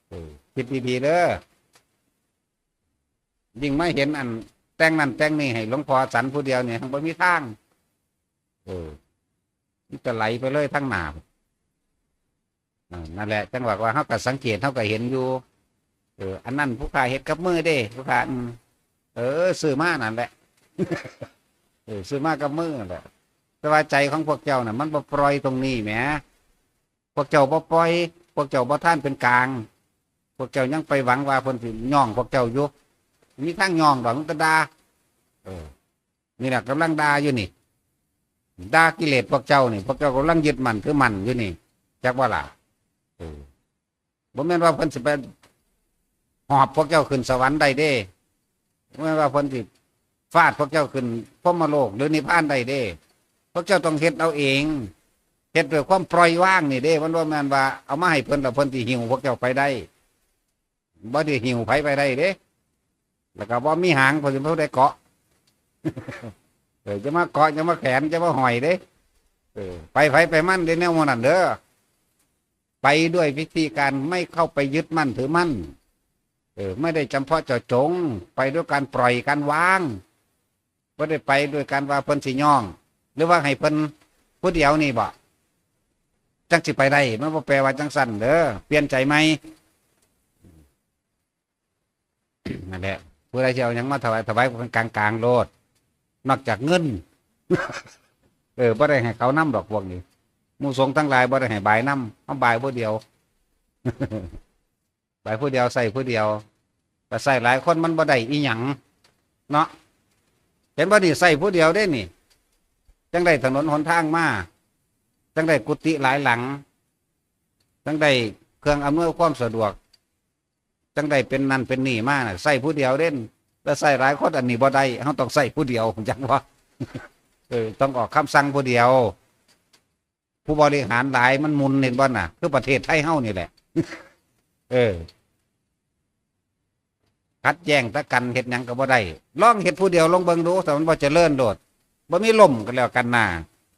เออ คิดดีๆเด้อ ยิ่งมาเห็นอันแต่งนั่นแต่งนี่ให้หลวงพ่อสันผู้เดียวเนี่ยบ่มีทาง เออ มันจะไหลไปเลยทั้งหน้า อ่า นั่นแหละ จังหวะว่าเฮาก็สังเกต เฮาก็เห็นอยู่ เออ อันนั้นผู้ข้าเฮ็ดกับมือเด้ ผู้ข้า อืม เออ ซื้อมานั่นแหละ เออ ซื้อมากับมือนั่นแหละ แต่ว่าใจของพวกเจ้าน่ะ มันบ่ปล่อยตรงนี้แหม พวกเจ้าบ่ปล่อย พวกเจ้าบ่ทันเป็นกลาง พวกเจ้ายังไปหวังว่าเพิ่นสิย่องพวกเจ้าอยู่ มีทางย่องดอก มันก็ด่า เออ นี่แหละกำลังด่าอยู่นี่ ด่ากิเลสพวกเจ้านี่ พวกเจ้ากำลังยึดมั่นถือมั่นอยู่นี่ จักว่าล่ะ เออ บ่แม่นว่าเพิ่นสิไปหอบพวกเจ้าขึ้นสวรรค์ได้เด้ บ่แม่นว่าเพิ่นสิฟาดพวกเจ้าขึ้นพรหมโลกหรือนิพพานได้เด้ พวกเจ้าต้องเฮ็ดเอาเอง เฮ็ดด้วยความปล่อยวางนี่เด้ มันบ่แม่นว่าเอามาให้เพิ่นแล้วเพิ่นสิหิ้วพวกเจ้าไปได้ บ่ได้หิ้วไผไปได้เด้ แล้วก็บ่มีหาง เพิ่นสิบ่ได้เกาะ เออ จะมาเกาะ จะมาแขวน จะมาห้อยเด้ เออ ไปไผไปมันเด้ แนวหมู่นั้นเด้อ ไปด้วยวิธีการไม่เข้าไปยึดมั่นถือมั่น เออ ไม่ได้จำเพาะเจาะจง ไปด้วยการปล่อยการวาง บ่ได้ไปด้วยการว่าเพิ่นสิย่อง หรือว่าให้เพิ่นผู้เดียวนี่บ่ จังสิไปได้ มันบ่แปลว่าจังซั่นเด้อ เปลี่ยนใจใหม่ นั่นแหละ ผู้ใดสิเอาหยังมาถวาย ถวายกลางๆโลด นอกจากเงิน เออ บ่ได้ให้เขานำดอกพวกนี้ หมู่สงฆ์ทั้งหลายบ่ได้ให้บายนำ เฮาบายผู้เดียว บายผู้เดียว ใช้ผู้เดียว ถ้าใช้หลายคนมันบ่ได้อิหยัง เนาะ เห็นบ่นี่ ใช้ผู้เดียวเด้นี่ จังได้ถนนหนทางมา จังได้กุฏิหลายหลัง จังได้เครื่องอำนวยความสะดวก จังได้เป็นนั่นเป็นนี่มาน่ะ ใช้ผู้เดียวเด้น แต่ใช้หลายคนอันนี้บ่ได้ เฮาต้องใช้ผู้เดียว จังว่า เออ ต้องออกคำสั่งผู้เดียว ผู้บริหารหลายมันหมุน เห็นบ่น่ะ คือประเทศไทยเฮานี่แหละ เออ ขัดแย้งตะกัน เฮ็ดหยังก็บ่ได้ ลองเฮ็ดผู้เดียวลองเบิ่งดู ถ้ามันบ่เจริญโลด บ่มีล่มกันแล้วกันหน้า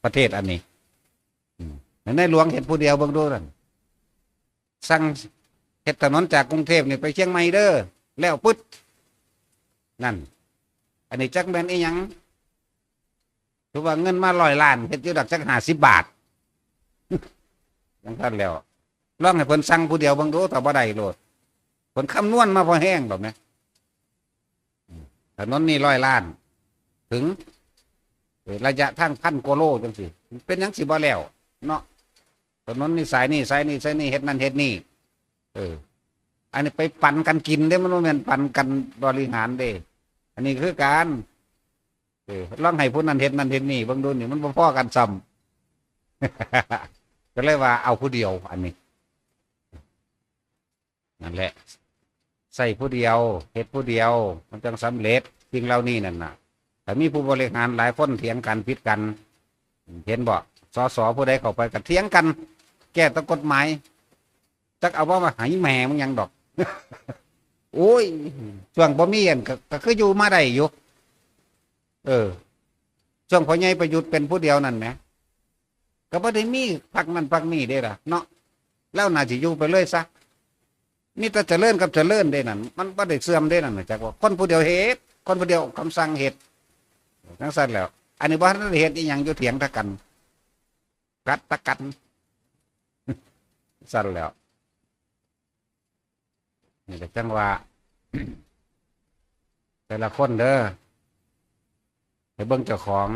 ประเทศอันนี้ อืม ในหลวงเฮ็ดผู้เดียวเบิ่งดูนั่น สั่งเฮ็ดถนนจากกรุงเทพฯนี่ไปเชียงใหม่เด้อ แล้วปึ๊ด นั่น อันนี้จักแม่นอีหยัง ถือว่าเงินมาร้อยล้าน เฮ็ดอยู่ดอกจักห้าสิบบาท จังซั่นแล้ว ลองให้เพิ่นสั่งผู้เดียวเบิ่งดู ถ้าบ่ได้โลด เพิ่นคำนวณมาพอแฮงดอกแหม ถนนนี่ร้อยล้าน ถึง เออ ระยะทางพันกว่าโลจังซี่ เป็นหยังสิบ่แล้ว เนาะ ถนนนี่สายนี่ สายนี่ สายนี่ เฮ็ดนั่นเฮ็ดนี่ เออ อันนี้ไปปันกันกินเด้ มันบ่แม่นปันกันบริหารเด้ อันนี้คือการ เออ ลองให้ผู้นั้นเฮ็ดนั่นเฮ็ดนี่ เบิ่งดูนี่ มันบ่พอกันซ้ำ ก็เลยว่าเอาผู้เดียว อันนี้ นั่นแหละ ใช้ผู้เดียว เฮ็ดผู้เดียว มันจังสำเร็จ สิ่งเหล่านี้นั่นน่ะ ถ้ามีผู้บริหารหลายคนเถียงกันผิดกัน เห็นบ่ สส ผู้ใดเข้าไปก็เถียงกัน แก้แต่กฎหมาย จักเอาว่ามาให้แม่มึงหยังดอก โอ้ย ช่วงบ่มีอันก็ ก็คืออยู่มาได้อยู่ เออ ช่วงพ่อใหญ่ประยุทธ์เป็นผู้เดียวนั่นแหม ก็บ่ได้มีพรรคนั่นพรรคนี้เด้ล่ะ เนาะ ลาวน่าสิอยู่ไปเลยซะ มีแต่เจริญกับเจริญเด้นั่น มันบ่ได้เสื่อมเด้นั่นน่ะ จักว่าคนผู้เดียวเฮ็ด คนผู้เดียวคำสั่งเฮ็ด จังซั่นแล้ว อันนี้บ่ทันได้เฮ็ดอีหยังอยู่เถียงตะกัน กัดตะกัน ซั่นแล้ว นี่ก็จังว่า แต่ละคนเด้อ ให้เบิ่งเจ้าของ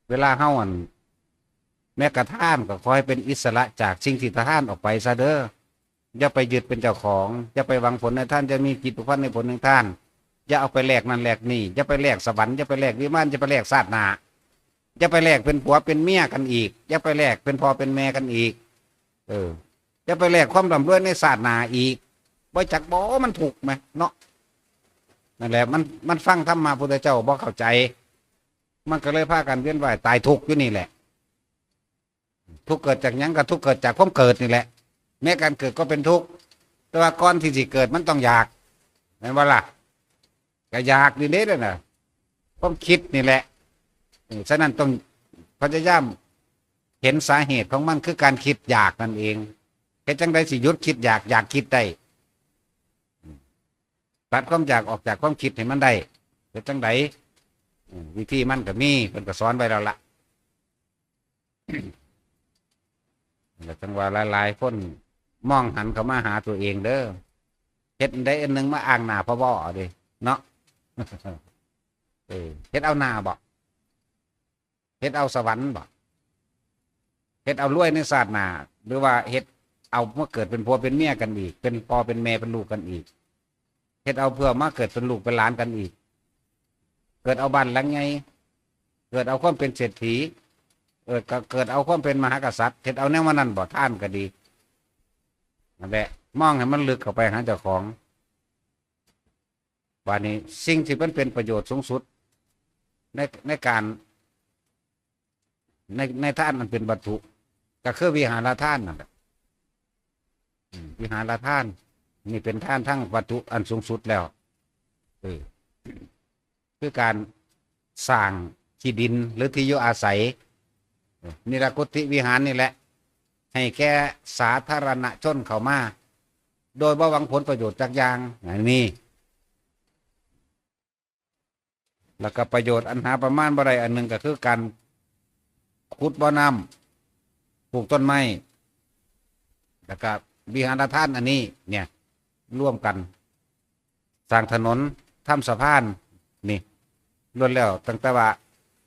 เวลาเฮา อั่น แม้กระทานก็ขอให้เป็นอิสระจากสิ่งที่ทานออกไปซะเด้อ อย่าไปยึดเป็นเจ้าของ อย่าไปหวังผลในทาน อย่ามีจิตผูกพันในผลแห่งทาน อย่าเอาไปแลกนั่นแลกนี่ อย่าไปแลกสวรรค์ อย่าไปแลกวิมาน อย่าไปแลกชาติหน้า อย่าไปแลกเป็นผัวเป็นเมียกันอีก อย่าไปแลกเป็นพ่อเป็นแม่กันอีก เออ อย่าไปแลกความร่ำรวยในชาติหน้าอีก บ่จักบ่ มันทุกข์แหมเนาะ นั่นแหละ มัน มันฟังธรรมะพุทธเจ้าบ่เข้าใจ มันก็เลยพากันเวียนว่ายตายทุกข์อยู่นี่แหละ ทุกข์เกิดจากหยัง ก็ทุกข์เกิดจากความเกิดนี่แหละ แม้การเกิดก็เป็นทุกข์ แต่ว่าก่อนที่สิเกิดมันต้องอยาก แม่นบ่ล่ะ ก็อยากนี่เด้นั่นน่ะ ความคิดนี่แหละ เออ ฉะนั้นต้องพยายามเห็นสาเหตุของมัน คือการคิดอยากนั่นเอง เฮ็ดจั่งใดสิหยุดคิดอยาก อยากคิดได้ ตัดความอยากออกจากความคิดให้มันได้ เป็นจังได๋ อืม วิธีมันก็มี เพิ่นก็สอนไว้แล้วล่ะ แล้วจังว่าหลายๆคนมองหันเข้ามาหาตัวเองเด้อ เฮ็ดอันใดอันหนึ่งมาอ้างหน้าพบเด้ เนาะ เออ เฮ็ดเอาหน้าบ่ เฮ็ดเอาสวรรค์บ่ เฮ็ดเอารวยในชาติหน้า หรือว่าเฮ็ดเอามาเกิดเป็นผัวเป็นเมียกันอีก เป็นพ่อเป็นแม่เป็นลูกกันอีก เฮ็ดเอาเพื่อมาเกิดเป็นลูกเป็นหลานกันอีก เกิดเอาบ้านหลังใหญ่ เกิดเอาความเป็นเศรษฐี เกิดก็เกิดเอาความเป็นมหากษัตริย์ เฮ็ดเอาแนวมานั้นบ่ ทานก็ดี นั่นแหละ มองให้มันลึกเข้าไปหาเจ้าของ บาดนี้สิ่งที่มันเป็นประโยชน์สูงสุด ใน ในการ ใน ในทานอันเป็นวัตถุ ก็คือวิหารทานนั่นแหละ อืม วิหารทาน นี่เป็นทานทั้งวัตถุอันสูงสุดแล้ว เออ คือการสร้างที่ดินหรือที่อยู่อาศัย เออ นี่ละกุฏิวิหารนี่แหละ ให้แก่สาธารณชนเข้ามา โดยบ่หวังผลประโยชน์จักอย่าง อันนี้ แล้วก็ประโยชน์อันหาประมาณบ่ได้อันหนึ่งก็คือการขุดบ่อน้ำ ปลูกต้นไม้ แล้วก็วิหารทานอันนี้ เนี่ย ร่วมกัน สร้างถนน ทำสะพาน นี่ ล้วนแล้วตั้งแต่ว่า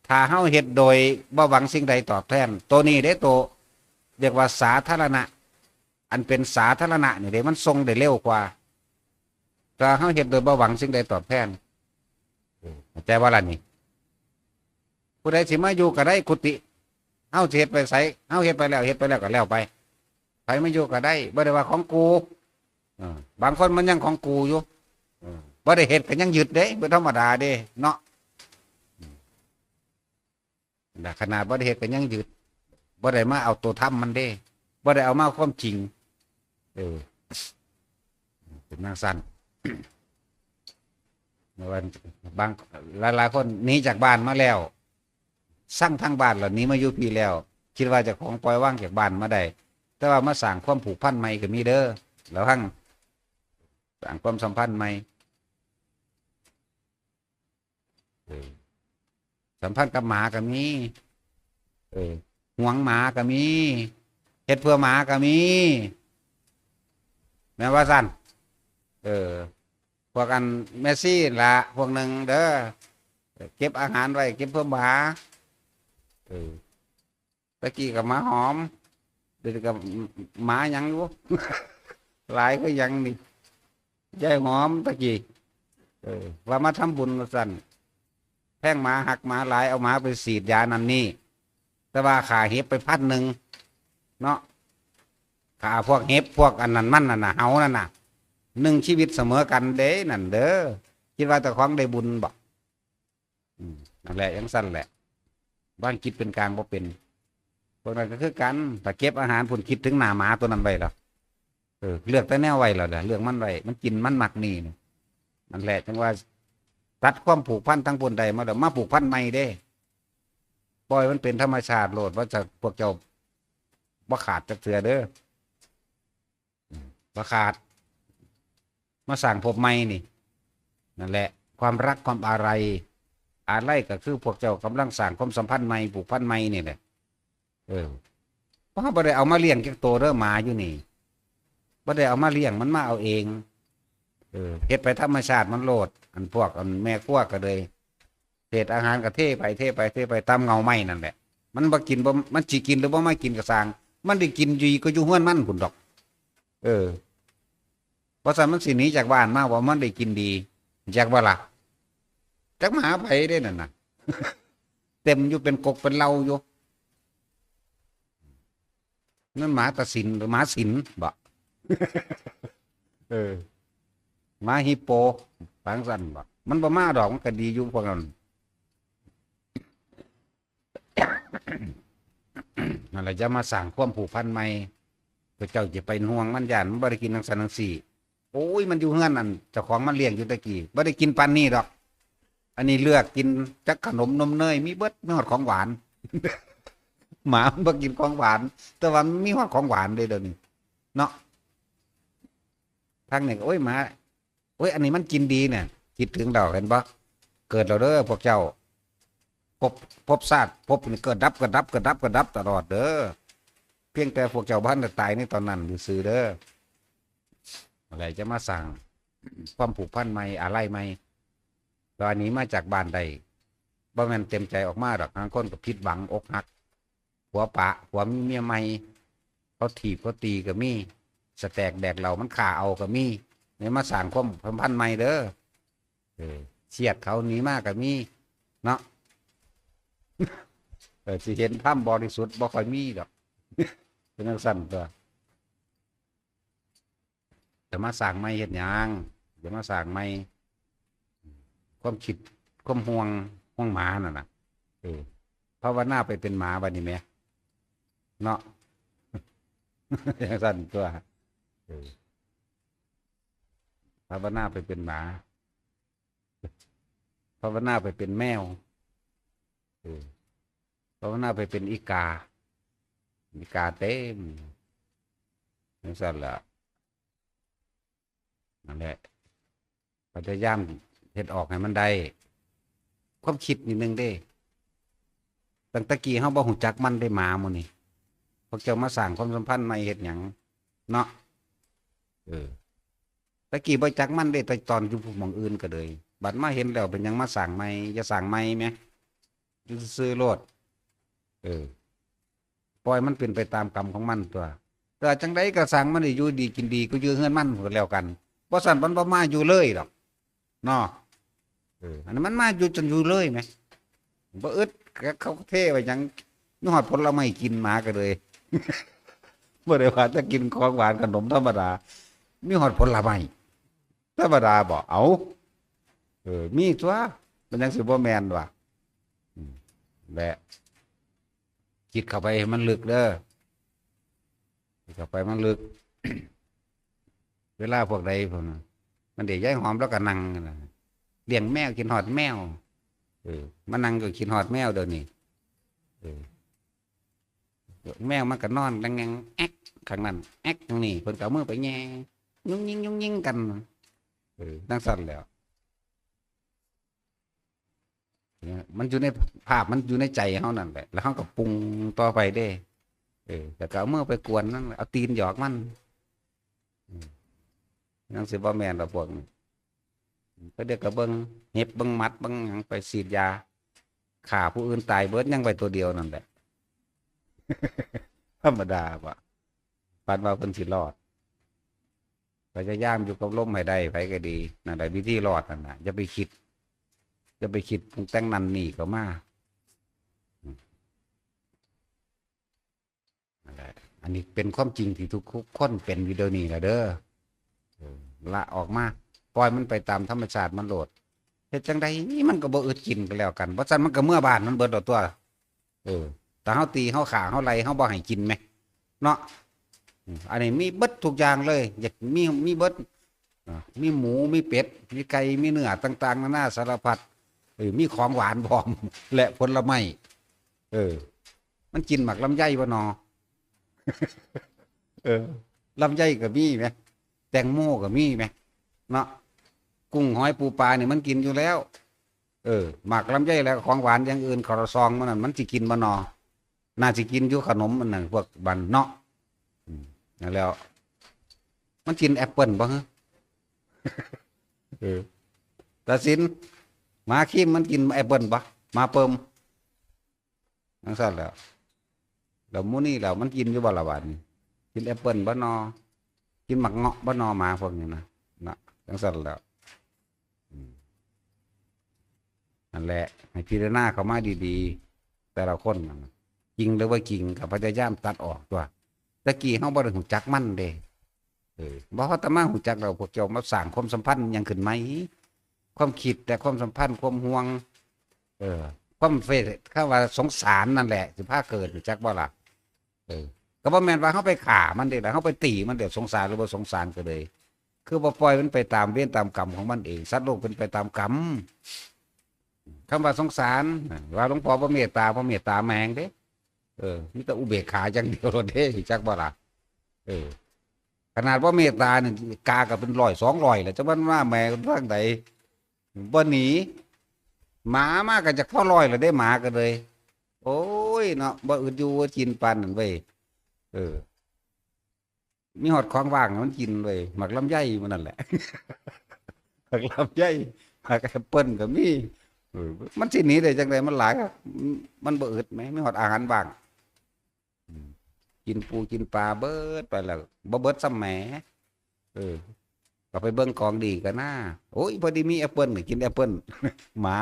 ถ้าเฮาเฮ็ดโดยบ่หวังสิ่งใดตอบแทน ตัวนี้เด้ ตัวเรียกว่าสาธารณะ อันเป็นสาธารณะนี่เด้ มันส่งได้เร็วกว่า ถ้าเฮาเฮ็ดโดยบ่หวังสิ่งใดตอบแทน เออ เข้าใจบ่ล่ะนี่ ผู้ใดสิมาอยู่ก็ได้กุฏิ เฮาสิเฮ็ดไปไส เฮาเฮ็ดไปแล้ว เฮ็ดไปแล้วก็แล้วไป ไผมาอยู่ก็ได้ บ่ได้ว่าของกู เออ บางคนมันยังของกูอยู่ เออ บ่ได้เฮ็ดก็ยังยึดเด้ เป็นธรรมดาเด้ เนาะ นะ ขนาดบ่ได้เฮ็ดก็ยังยึด บ่ได้มาเอาตัวธรรมมันเด้ บ่ได้เอามาความจริง เออ เป็นจั่งซั้น ว่าบาง หลายๆคนหนีจากบ้านมาแล้ว ซังทางบ้านแล้ว หนีมาอยู่พี้แล้ว คิดว่าเจ้าของปล่อยวางจากบ้านมาได้ แต่ว่ามาสร้างความผูกพันใหม่ก็มีเด้อ ระวัง สร้างความสัมพันธ์ใหม่ เออ สัมพันธ์กับหมาก็มี เออ หวงหมาก็มี เฮ็ดเพื่อหมาก็มี แม่นว่าซั่น เออ พวกอันแม่ชีล่ะ พวกหนึ่งเด้อ เก็บอาหารไว้ เก็บเพื่อหมา เออ ตะกี้ก็หมาหอม เดี๋ยวนี้ก็หมาหยังอยู่ หลายคือหยังนี่ ยายหอมตะกี้ เออ ว่ามาทำบุญว่าซั่น แพงหมา ฮักหมาหลาย เอาหมาไปฉีดยานั่นนี่ แต่ว่าฆ่าเห็บไปพันหนึ่ง เนาะ ฆ่าพวกเห็บ พวกอันนั้นมันนั่นน่ะ เหานั่นน่ะ หนึ่งชีวิตเสมอกันเด้ นั่นเด้อ คิดว่าเจ้าของได้บุญบ่ อืม นั่นแหละ จั่งซั้นแหละ บ้านคิดเป็นกลางบ่เป็น พวกนั้นก็คือกัน ถ้าเก็บอาหารพุ้น คิดถึงหน้าหมาตัวนั้นไว้แล้ว เออ เลือกแต่แนวไว้แล้วแหละ เลือกมันไว้ มันกิน มันมักนี่นี่ นั่นแหละ จั่งว่า ตัดความผูกพันทั้งพุ้นได้มาแล้ว มาผูกพันใหม่เด้ ปล่อยมันเป็นธรรมชาติโลด ว่าจะ พวกเจ้าบ่ขาดจักเทื่อเด้อ บ่ขาด มาสร้างภพใหม่นี่ นั่นแหละ ความรักความอาลัย อาลัยก็คือพวกเจ้ากำลังสร้างความสัมพันธ์ใหม่ ผูกพันใหม่นี่แหละ เออ เพราะบ่ได้เอามาเลี้ยงจักโตเด้อ หมาอยู่นี่ บ่ได้เอามาเลี้ยง มันมาเอาเอง เออ เฮ็ดไปธรรมชาติมันโลด อันพวกอันแม่ครัวก็เลย เศษอาหารก็เทไป เทไป เทไปตามเงาไม้นั่นแหละ มันบ่กิน บ่ มันสิกินหรือบ่มากินก็ซ่าง มันได้กินอยู่ก็อยู่เฮือนมันพุ้นดอก เออ เพราะฉะนั้นมันสิหนีจากบ้านมาว่ามันได้กินดี จักบ่ล่ะ จักมาหาไผเด้นั่นน่ะ เต็มอยู่เป็นกกเป็นเหล่าอยู่ นั่นหมาตาสินหรือหมาสินบ่ เออ หมาฮิปโป ปางสั่นบ่ มันบ่มาดอก มันก็ดีอยู่พวกนั้น นั่นแหละ จะมาสร้างความผูกพันใหม่ พระเจ้าจะไปห่วงมัน ย่านมันบ่ได้กินจั่งซั้นจั่งซี้ โอ้ย มันอยู่เฮือนนั่น เจ้าของมันเลี้ยงอยู่ตะกี้ บ่ได้กินปานนี้ดอก อันนี้เลือกกินจักขนมนมเนย มีเบิด มีฮอดของหวาน หมามันบ่กินของหวาน แต่ว่ามันมีฮอดของหวานเด้เดี๋ยวนี้ เนาะ ทางนี้ก็ โอ้ย หมา โอ้ย อันนี้มันกินดีเนี่ย คิดถึงเราเห็นปะ เกิดเราเด้อพวกเจ้า ภพ ภพชาติ ภพนี่เกิดดับ เกิดดับ เกิดดับ เกิดดับตลอดเด้อ เพียงแต่พวกเจ้าบ่ทันได้ตายในตอนนั้นซื่อๆเด้อ อะไรจะมาสร้างความผูกพันใหม่ อาลัยใหม่ ตอนนี้มาจากบ้านใด บ่แม่นเต็มใจออกมาดอก บางคนก็ผิดหวัง อกหัก ผัวปะ ผัวมีเมียใหม่ เขาถีบเขาตีก็มี สแตกแดกเหล้ามันฆ่าเอาก็มี เนี่ยมาสร้างความสัมพันธ์ใหม่เด้อ เออ เสียดเขาหนีมาก็มี เนาะ เออ สิเห็นธรรมบริสุทธิ์บ่ค่อยมีดอก เป็นจังซั่นตัว จะมาสร้างใหม่เฮ็ดหยัง จะมาสร้างใหม่ ความคิด ความห่วง ห่วงหมานั่นน่ะ เออ ภาวนาไปเป็นหมาบัดนี้แหม เนาะ จังซั่นตัว เออ ภาวนาไปเป็นหมา ภาวนาไปเป็นแมว เออ ภาวนาไปเป็นอีกา อีกาเต็ม จังซั่นล่ะ นั่นแหละ พยายามเฮ็ดออกให้มันได้ ความคิดนิดนึงเด้ ตั้งแต่กี้เฮาบ่ฮู้จักมันเด้ หมาหมู่นี่ พวกเจ้ามาสร้างความสัมพันธ์ใหม่เฮ็ดหยัง เนาะ เออ แต่กี้บ่จักมันเด้ แต่ตอนอยู่หม่องอื่นก็เลย บัดมาเห็นแล้วเป็นหยังมาสร้างใหม่ อย่าสร้างใหม่แหม อยู่ซื่อๆโลด เออ ปล่อยมันเป็นไปตามกรรมของมันตัว แต่จังใดก็สร้างมันได้อยู่ดีกินดีก็อยู่เฮือนมันก็แล้วกัน บ่ซั้นมันบ่มาอยู่เลยดอก เนาะ เออ อันนั้นมันมาอยู่จนอยู่เลยแหม บ่อึด เขาเทไว้หยัง มีฮอดผลไม้กิน หมาก็เลย บ่ได้ว่าแต่กินของหวานขนมธรรมดา มีฮอดผลไม้ธรรมดาบ่ เอ้า เออ มีตัว มันยังสิบ่แม่นวะ อืม และ คิดเข้าไปให้มันลึกเด้อ คิดเข้าไปมันลึก เวลาพวกใดพวกนั้น มันเดี๋ยวยายหอมแล้วก็นั่งนั่นน่ะ เลี้ยงแมวคิดฮอดแมว เออ มานั่งก็คิดฮอดแมวเดี๋ยวนี้ เออ แมวมันก็นอนแงงแอ๊กข้างนั้น แอ๊กข้างนี้ เพิ่นก็เอามือไปแย่ ยุ่งยิงยุ่งยิงกัน เออ จั่งซั่นแหล้ว เนี่ย มันอยู่ในภาพ มันอยู่ในใจเฮานั่นแหละ แล้วเฮาก็ปรุงต่อไปเด้ เออ แล้วก็เอามือไปกวนมัน เอาตีนหยอกมัน อืม จั่งสิบ่แม่นดอกพวกนี้ ก็เดี๋ยวก็เบิ่งเห็บ เบิ่งหมัด เบิ่งหยัง ไปฉีดยา ฆ่าผู้อื่นตายเบิด ยังไว้ตัวเดียวนั่นแหละ ธรรมดาบ่ ฝันว่าเพิ่นสิรอด พยายามอยู่กับลมให้ได้ ไผก็ดี นั่นแหละวิธีรอดนั่นน่ะ อย่าไปคิด อย่าไปคิดปรุงแต่งนั่นนี่เข้ามา อืม นั่นแหละ อันนี้เป็นความจริงที่ทุกคนเป็นอยู่เดี๋ยวนี้แหละเด้อ เออ ละออกมา ปล่อยมันไปตามธรรมชาติมันโลด เฮ็ดจั่งใดมันก็บ่อึดกินก็แล้วกัน บ่ซั้นมันก็เมือบ้านมันเบิดดอกตัว เออ แต่เฮาตี เฮาฆ่า เฮาไล่ เฮาบ่ให้กินแหม เนาะ อืม อันนี้มีเบิดทุกอย่างเลย อยากมี มีเบิด อ่า มีหมู มีเป็ด มีไก่ มีเนื้อต่างๆนานาสารพัด เออ มีของหวานพร้อม และผลไม้ เออ มันกินหมากลำไยบ่นอ เออ ลำไยก็มีแหม แตงโมก็มีแหม เนาะ กุ้งหอยปูปลานี่มันกินอยู่แล้ว เออ หมากลำไยแล้วของหวานอย่างอื่น ครัวซองมันนั่น มันสิกินบ่นอ น่าสิกินอยู่ขนมมันนั่น พวกบันเนาะ อืม นั่นแล้ว มันกินแอปเปิลบ่ฮะ เออ ตัดสิน หมาครีมมันกินแอปเปิลบ่ หมาเปิม จั่งซั่นแหล้ว แล้วหมู่นี้แล้วมันกินอยู่บ่ล่ะบาดนี้ กินแอปเปิลบ่นอ กินหมากเงาะบ่นอ หมาพวกนี้นะ นะ จั่งซั่นแหล้ว อืม นั่นแหละ ให้พิจารณาเข้ามาดีๆ แต่ละคนนั่นน่ะ จริงหรือบ่จริงก็พยายามตัดออกตัว แต่กี้เฮาบ่ได้รู้จักมันเด้ เออ บ่ เฮาแต่มารู้จักแล้ว พวกเจ้ามาสร้างความสัมพันธ์หยังขึ้นใหม่ ความคิด แต่ความสัมพันธ์ ความห่วง เออ ความเฟ คำว่าสงสารนั่นแหละ สิพาเกิด รู้จักบ่ล่ะ เออ ก็บ่แม่นว่าเฮาไปฆ่ามันเด้ล่ะ เฮาไปตีมันเด้ สงสารหรือบ่สงสารก็เลย คือบ่ปล่อยมันไปตามเวรตามกรรมของมันเอง สัตว์โลกเป็นไปตามกรรม คำว่าสงสาร ว่าหลวงพ่อบ่เมตตา บ่เมตตาแม่งเด้ เออ มีแต่อุเบกขาอย่างเดียวโลดเด้ รู้จักบ่ล่ะ เออ นาดว่าเมตตาเนี่ยกาก็เป็นร้อยสองร้อยแหละจะมันมาแหม่ทางใดบ่หนีหมามาก็จะพอร้อยแล้วได้หมาก็เลย โอ้ยเนาะบ่อึดอยู่บ่กินปานนั่นเว้ยเออ มีฮอดของว่างให้มันกินเว้ยหมากลำไยมันนั่นแหละ หมากลำไยหมากแอปเปิ้ลก็มีเออมันสิหนีได้จังไดมันหลายครับมันบ่อึดแหมมีฮอดอาหารว่างอืมกินปูกินปลาเบิดไปแล้วบ่เบิดซ้ำแหมเออก็ไปเบิ่งของดีกันนะโอ้ยพอดีมีแอปเปิ้ลก็กินแอปเปิ้ลหมา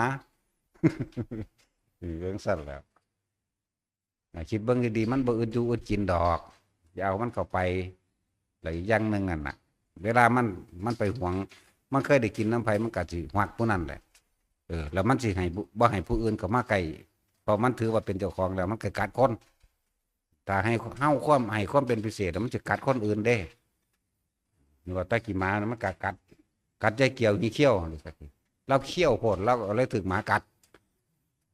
เออจั่งซั้นแหล้ว อ่าคิดเบิ่งดีๆมันบ่อึดอยู่อึดกินดอกอย่าเอามันเข้าไปแล้วอีกอย่างหนึ่งนั่นน่ะ เวลามันมันไปหวง มันเคยได้กินนำไผมันก็สิฮักผู้นั้นแหละเออแล้วมันสิให้บ่บ่ให้ผู้อื่นเข้ามาใกล้เพราะมันถือว่าเป็นเจ้าของแล้วมันก็กัดคนถ้าให้เฮาความให้ความเป็นพิเศษแล้วมันสิกัดคนอื่นเด้ นี่ว่าตะกี้หมานะมันกัดกัดกัดยายเกี่ยวนี่เขี้ยวนี่สักทีเราเขี้ยวโพดเราก็เลยถืกหมากัด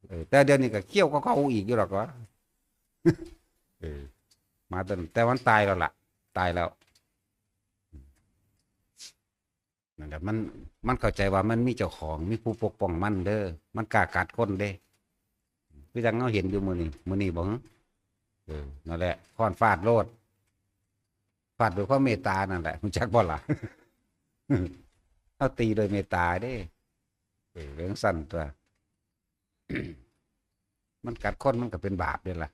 เออแต่เดี๋ยวนี้ก็เขี้ยวก็เขาอีกอยู่หรอกวะเออหมาตัวนั้นแต่มันตายแล้วล่ะ ตายแล้วนั่นแหละมันมันเข้าใจว่ามันมีเจ้าของมีผู้ปกป้องมันเด้อมันกล้ากัดคนเด้คือจังเราเห็นอยู่มื้อนี้มื้อนี้บ่ฮะเออนั่นแหละค้อนฟาดโลด ฟาดด้วยความเมตตานั่นแหละรู้จักบ่ล่ะ เอาตีโดยเมตตาเด้เออเรื่องสั้นตัว มันกัดคนมันก็เป็นบาปเด้ล่ะ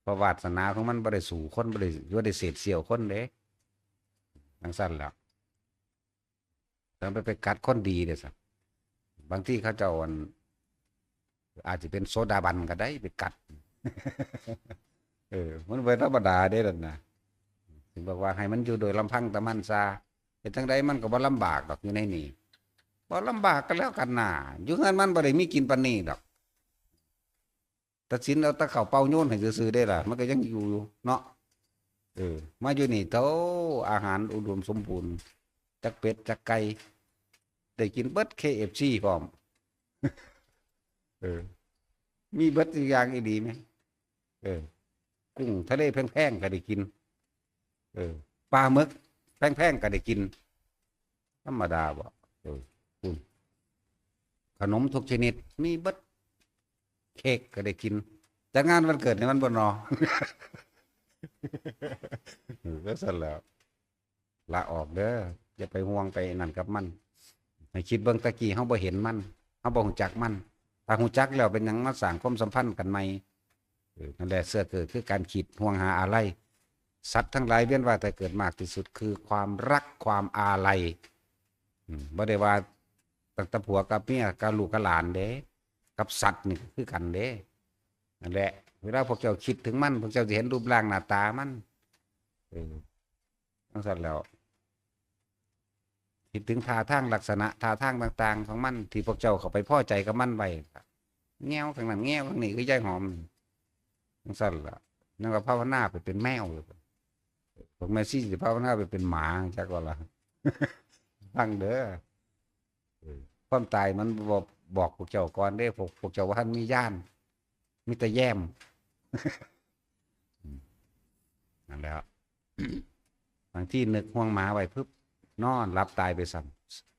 เพราะวาสนาของมันบ่ได้สู้คนบ่ได้บ่ได้เสพเสี่ยวคนเด้ทั้งสั้นแล้ว ต้องไปไปกัดคนดีเด้อสับางที่เขาเจ้าอันอาจจะเป็นโสดาบันก็ได้ไปกัดเออมันเป็นธรรมดาเด้ล่ะนะถึงบอกว่าให้มันอยู่โดยลำพังแต่มันซาเป็นจังใดมันก็บ่ลำบากดอกอยู่ในนี่บ่ลำบากก็แล้วกันน่าอยู่เฮือนมันบ่ได้มีกินปานนี้ดอก ตัดสินเอาตะเข้าเป่าโยนให้ซื่อๆได้ล่ะมันก็ยังอยู่อยู่เนาะเออมาอยู่นี่เท่าอาหารอุดมสมบูรณ์จักเป็ดจักไก่ได้กินเบิดเคเอฟซีพร้อมเออมีเบิดทุกอย่างอีดีไหมเออกุ้งทะเลแพงๆก็ได้กินเออปลาหมึกแพงๆก็ได้กิน ธรรมดาบ่เออคุณขนมทุกชนิดมีเบิดเค้กก็ได้กินจัดงานวันเกิดในวันบนนอเออก็สั่นแล้วลาออกเด้ออย่าไปห่วงไปนั่นกับมันให้คิดเบิ่งตะกี้เฮาบ่เห็นมันเฮาบ่ฮู้จักมันถ้าฮู้จักแล้วเป็นหยังมาสร้างความสัมพันธ์กันใหม่เออนั่นแหละเสื้อเกิดคือการคิดห่วงหาอาลัยสัตว์ทั้งหลายเวียนว่ายแต่เกิดมากที่สุดคือความรักความอาลัย อืมบ่ได้ว่าตั้งแต่ผัวกับเมียกับลูกกับหลานเด้กับสัตว์นี่ก็คือกันเด้นั่นแหละเวลาพวกเจ้าคิดถึงมันพวกเจ้าจะเห็นรูปร่างหน้าตามันเออจั่งซั่นแล้วคิดถึงท่าทางลักษณะท่าทางต่างๆของมันที่พวกเจ้าเข้าไปพอใจกับมันไว้แง่วข้างนั้นแง่วข้างนี้คือยายหอมจั่งซั่นล่ะนั่นก็ภาวนาไปเป็นแมวเลยพวกแม่ชีสิภาวนาไปเป็นหมาจักว่าล่ะฟังเด้อ เออความตายมันบอกบอกพวกเจ้าก่อนเด้พวกพวกเจ้าว่าท่านมีญาณมีแต่แย้มอืมนั่นแหละบางที่นึกห่วงหมาไว้ปุ๊บนอนหลับตายไปซ้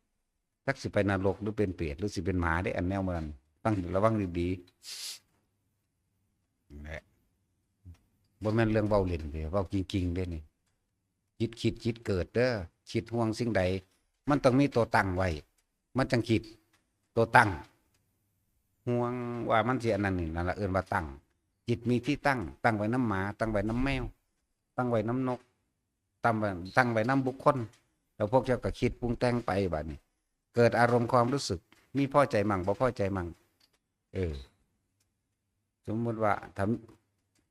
ำจักสิไปนรกหรือเป็นเปรตหรือสิเป็นหมาได้อันแนวมันต้องระวังดีๆนั่นแหละบ่แม่นเรื่องเว้าเล่นเด้เว้าจริงๆเด้นี่ จิตคิดจิตเกิดเด้อคิดห่วงสิ่งใดมันต้องมีตัวตั้งไว้มันจั่งคิดตัวตั้งห่วงว่ามันสิอันนั้นนี่นั่นละเอิ้นว่าตั้งจิตมีที่ตั้งตั้งไว้นำหมาตั้งไว้นำแมวตั้งไว้นำนกตั้งไว้ตั้งไว้นำบุคคลแล้วพวกเจ้าก็คิดปรุงแต่งไปบัดนี้เกิดอารมณ์ความรู้สึกมีพอใจมั่งบ่พอใจมั่งเออ สมมุติว่าถ้า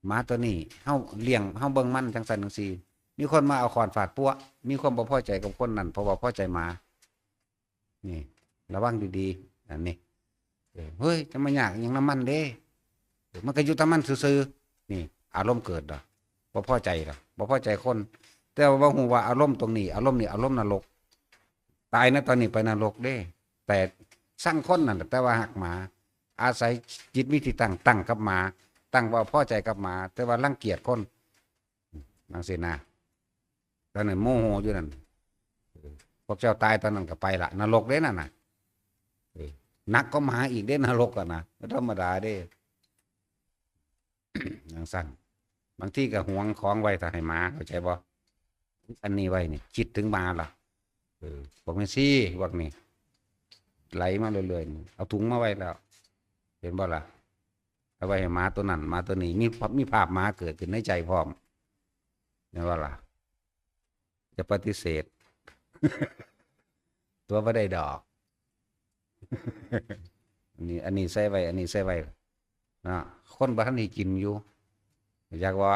หมาตัวนี้เฮาเลี้ยงเฮาเบิ่งมันจั่งซั้นจั่งซี้มีคนมาเอาค้อนฟาดปั๊วะมีความบ่พอใจกับคนนั้นเพราะว่าพอใจหมานี่ระวังดีๆอันนี้เออเฮ้ยจะมายากอิหยังนำมันเด้เออมันก็อยู่แต่มันซื่อๆนี่อารมณ์เกิดดอกบ่พอใจดอกบ่พอใจคนแต่ว่าบ่ฮู้ว่าอารมณ์ตรงนี้อารมณ์นี้อารมณ์นรกตายนะตอนนี้ไปนรกเด้แต่ซังคนนั่นแหละแต่ว่าฮักหมา อาศัยจิตมีที่ตั้งตั้งกับหมาตั้งว่าพอใจกับหมาแต่ว่ารังเกียจคนจั่งซี้นะ ตอนนั้นโมโหอยู่นั่น เออ พวกเจ้าตายตอนนั้นก็ไปละ นรกเด้นั่นน่ะ เออ หนักก็หมาอีกเด้ นรกอะนะ บ่ธรรมดาเด้ จั่งซั้น บางทีก็หวงของไว้ถ้าให้หมา เข้าใจบ่ อันนี้ไว้นี่ คิดถึงหมาล่ะ เออ พวกแม่ชี พวกนี้ ไหลมาเรื่อยๆนี่ เอาถุงมาไว้แล้ว เห็นบ่ล่ะ เอาไว้ให้หมาตัวนั้น หมาตัวนี้ มี มีภาพหมาเกิดขึ้นในใจพร้อม เห็นบ่ล่ะ จะปฏิเสธ ตัวบ่ได้ดอก อันนี้ อันนี้ใส่ไว้ อันนี้ใส่ไว้ นะ คนบ่ทันได้กินอยู่ อยากว่า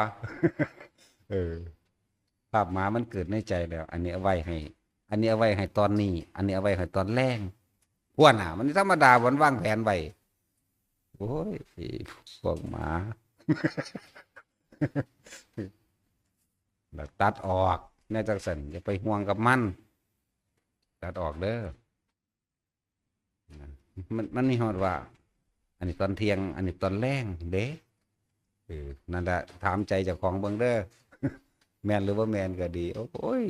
เออ ภาพหมามันเกิดในใจแล้ว อันนี้เอาไว้ให้ อันนี้เอาไว้ให้ตอนนี้ อันนี้เอาไว้ให้ตอนแลง พวกน่ะ มันธรรมดา มันวางแผนไว้ โอ้ย พวกหมา แล้วตัดออก แนวจั่งซั้น อย่าไปห่วงกับมัน ตัดออกเด้อ มัน มันมีฮอดว่า อันนี้ตอนเที่ยง อันนี้ตอนแลงเด้ เออ นั่นแหละ ถามใจเจ้าของเบิ่งเด้อ แม่นหรือบ่แม่นก็ดี โอ้ย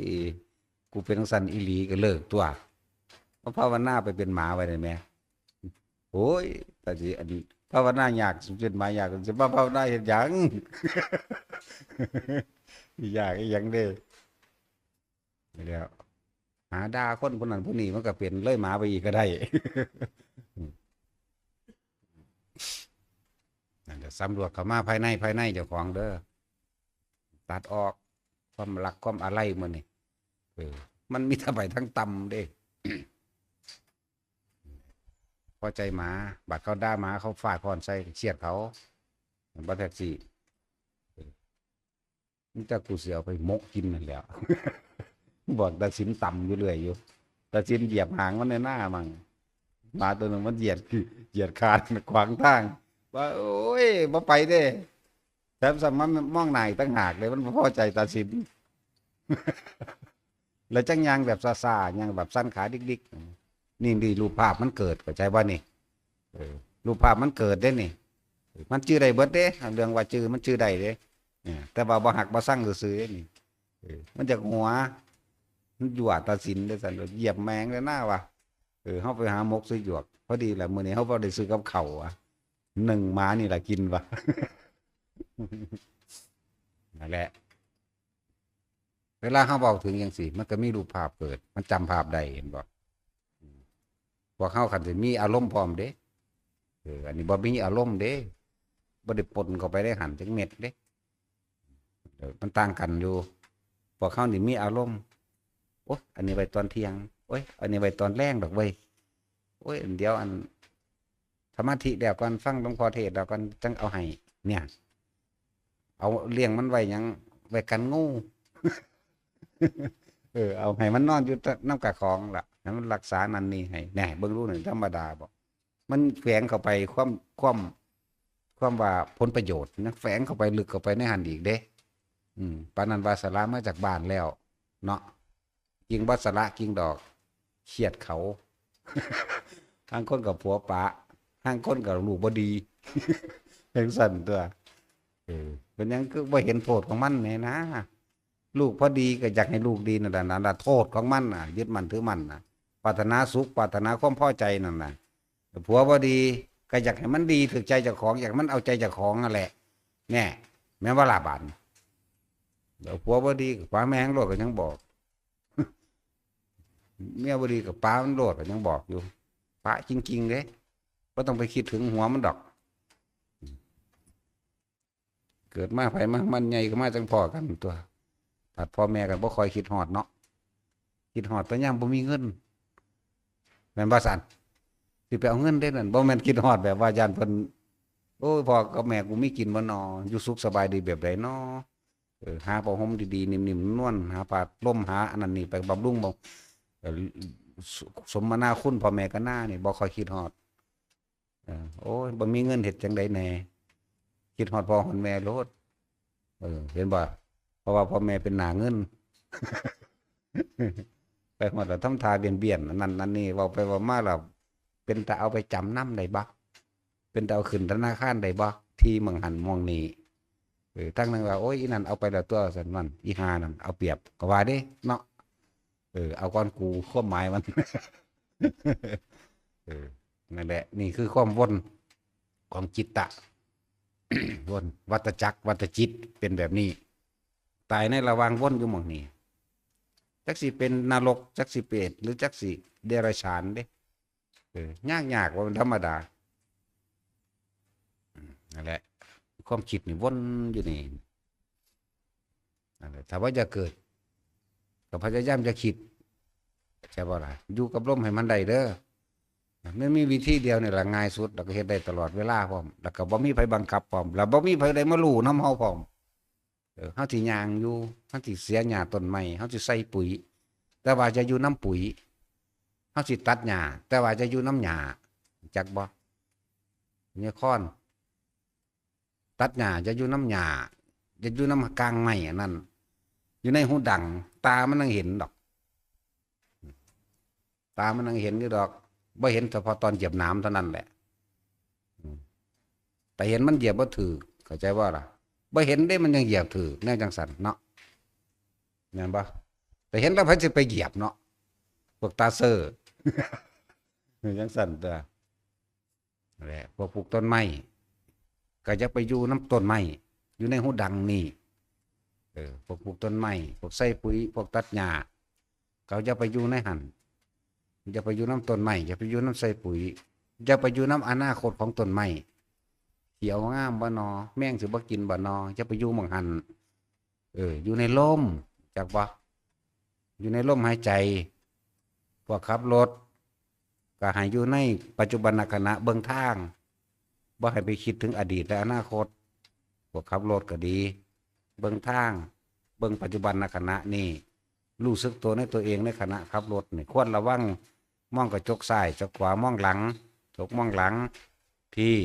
กูเป็นจั่งซั้นอีหลีก็เลิกตั๊ว มาภาวนาไปเป็นหมาไว้ได้แหม โอ้ย แต่สิอันภาวนายาก สิเป็นหมายาก สิมาภาวนาเฮ็ดหยัง ยากอีหยังเด้ แล้ว หาด่าคนผู้นั้นผู้นี้ มันก็เป็นเลยหมาไปอีกก็ได้ นั่นแหละ สำรวจเข้ามาภายใน ภายในเจ้าของเด้อ ตัดออก ความรัก ความอาลัยมื้อนี้ เออ มันมีแต่ไปทางต่ำเด้ พอใจหมา บาดเขาด่าหมา เขาฟาดค้อนใส่ เคียดเขา มันบ่แท็กซี่ เออ มีแต่กูสิเอาไปโมะกินนั่นแหละ บอกตาสินต่ำอยู่เรื่อยอยู่ ตาสินเหยียบหางมันในหน้ามั่ง หมาตัวหนึ่งมันเหยียด เหยียดคานขวางทาง ว่า โอ้ย บ่ไปเด้ แถมซ้ำมันมองหน้าอีกต่างหากเลย มันบ่พอใจตาสิน แล้วจั่งย่างแบบซ่าๆ ย่างแบบสั่นขาดิกๆ นี่ นี่รูปภาพมันเกิด เข้าใจบ่นี่ เออ รูปภาพมันเกิดเด้นี่ มันจื่อได้เบิดเด้ เรื่องว่าจื่อ มันจื่อได้เด้ เออ แต่ว่าบ่ฮักบ่ซังซื่อๆเด้นี่ เออ มันอยากหัว มันยั่วตาสินเด้ ซั่น เหยียบแมงเลยนะวะ เออ เฮาไปหาหมกซื้อหยวก พอดีแหละ มื้อนี้เฮาบ่ได้ซื้อกับข้าววะ หนึ่งหมานี่ล่ะกินวะ นั่นแหละ เวลาเฮาเว้าถึงจั่งซี้ มันก็มีรูปภาพเกิด มันจำภาพได้ เห็นบ่ พวกเฮาคันสิมีอารมณ์พร้อมเด้ เออ อันนี้บ่มีอารมณ์เด้ บ่ได้ปนเข้าไปในหั้นจักเม็ดเด้ เออ มันต่างกันอยู่ พวกเฮานี่มีอารมณ์ โอ๊ย อันนี้ไว้ตอนเที่ยง โอ๊ย อันนี้ไว้ตอนแลงดอกเว้ย โอ๊ย เดี๋ยวอัน สมาธิแล้วก่อน ฟังหลวงพ่อเทศน์แล้วก่อน จั่งเอาให้ เนี่ย เอาเลี้ยงมันไว้หยัง ไว้กันงู เออ เอาให้มันนอนอยู่นำกะของล่ะ ให้มันรักษานั่นนี่ให้ แหน่ เบิ่งดูนี่ ธรรมดาบ่ มันแฝงเข้าไปความ ความ ความว่าผลประโยชน์นะ แฝงเข้าไปลึกเข้าไปในหั้นอีกเด้ อืม ปานนั้นว่าสละมาจากบ้านแล้ว เนาะ กิ่งบ่สละกิ่งดอก เคียดเขา ทางคนกับผัวปะ ทางคนกับลูกบ่ดี จั่งซั้นตั๊ว เออ เป็นหยังคือบ่เห็นโทษของมันแหน่นะ ลูกพอดีก็อยากให้ลูกดีนั่นแหละ นั่นแหละโทษของมันน่ะ ยึดมั่นถือมั่นน่ะ ปรารถนาสุข ปรารถนาความพอใจนั่นน่ะ ผัวบ่ดีก็อยากให้มันดี ถูกใจเจ้าของ อยากให้มันเอาใจเจ้าของนั่นแหละ แน่ แม่นบ่ล่ะบาดนี้ แล้วผัวบ่ดีก็ปาแม่งโลดก็ยังบอก เมียบ่ดีก็ปามันโลดก็ยังบอกอยู่ ปะจริงๆเด้ บ่ต้องไปคิดถึงหัวมันดอก เกิดมาไผมามัน ใหญ่ก็มาจั่งพ้อกันตั๊ว บัดพ่อแม่ก็บ่ค่อยคิดฮอดเนาะ คิดฮอดแต่ยามบ่มีเงิน แม่นบ่ซั้น สิไปเอาเงินเด้นั่น บ่แม่นคิดฮอดแบบว่าย้านเพิ่น โอ้ย พ่อกับแม่กูมีกินบ่น้อ อยู่สุขสบายดีแบบใดน้อ เออ หาผ้าห่มดีๆ นิ่มๆ นวล หาผ้าลม หาอันนั้นนี่ไปบำรุงบ่ เอ่อ ส- สมนาคุณพ่อแม่กับน้านี่บ่ค่อยคิดฮอด เออ โอ้ย บ่มีเงินเฮ็ดจั่งใดแหน่ คิดฮอดพ่อฮอดแม่โลด เออ เห็นบ่ เพราะว่าพ่อแม่เป็นหน้าเงิน ไปฮอดแล้วทำท่าเบียนๆ อันนั้นอันนี้ เว้าไปเว้ามาแล้ว เป็นตาเอาไปจำนำได้บ่ เป็นตาเอาขึ้นธนาคารได้บ่ ที่หม่องหั้นหม่องนี้ เออ ทั้งนั้นว่า โอ้ย อีนั่นเอาไปแล้วตัว ซั่น นั่น อีห่านั่นเอาเปรียบ ก็ว่าเด้เนาะ เออ เอาก่อนกู ความหมายมัน เออ นั่นแหละ นี่คือความวนของจิตตะ วน วัฏจักร วัฏจิตเป็นแบบนี้ ตายในระหว่างวนอยู่หม่องนี้ จักสิเป็นนรก จักสิเปรต หรือจักสิเดรัจฉานเด้ เออ ยากๆ ว่ามันธรรมดา อืม นั่นแหละ ความคิดนี่วนอยู่นี่ นั่นแหละ ถ้าว่าจะเกิด ก็พยายามจะคิด ใช่บ่ล่ะ อยู่กับลมให้มันได้เด้อ มันมีวิธีเดียวนี่แหละ ง่ายสุด แล้วก็เฮ็ดได้ตลอดเวลาพร้อม แล้วก็บ่มีไผบังคับพร้อม แล้วบ่มีไผได้มารู้นำเฮาพร้อม เออ เฮาสิย่างอยู่ เฮาสิเสียหญ้าต้นไม้ เฮาสิใส่ปุ๋ย แต่ว่าจะอยู่นำปุ๋ย เฮาสิตัดหญ้า แต่ว่าจะอยู่นำหญ้า จักบ่ เนี่ยคอน ตัดหญ้าจะอยู่นำหญ้า จะอยู่นำกางไม้อันนั้น อยู่ในฮูดัง ตามันยังเห็นดอก ตามันยังเห็นอยู่ดอก บ่เห็นเฉพาะตอนเหยียบหนามเท่านั้นแหละ อืม แต่เห็นมันเหยียบบ่ถืก เข้าใจบ่ล่ะ บ่เห็นเด้มันยังเหยียบถืก แนวจังซั่นเนาะ แม่นบ่ แต่เห็นแล้วไผสิไปเหยียบเนาะ พวกตาเซอ จังซั่นตัว นั่นแหละ พวกปลูกต้นไม้ ก็อย่าไปอยู่นำต้นไม้ อยู่ในฮูดังนี่ เออ พวกปลูกต้นไม้ พวกใส่ปุ๋ย พวกตัดหญ้า ก็อย่าไปอยู่ในหั่น อย่าไปอยู่นำต้นไม้ อย่าไปอยู่นำใส่ปุ๋ย อย่าไปอยู่นำอนาคตของต้นไม้ เขียวงามบ่นอ แมงสิบ่กินบ่นอ อย่าไปอยู่หม่องหั่น เออ อยู่ในลม จักบ่ อยู่ในลมหายใจ พวกขับรถ ก็ให้อยู่ในปัจจุบันขณะ เบิ่งทาง บ่ให้ไปคิดถึงอดีตและอนาคต พวกขับรถก็ดี เบิ่งทาง เบิ่งปัจจุบันขณะนี่ รู้สึกตัวในตัวเองในขณะขับรถนี่ ควรระวัง มองกระจกซ้าย จกขวา มองหลัง จกมองหลัง พี่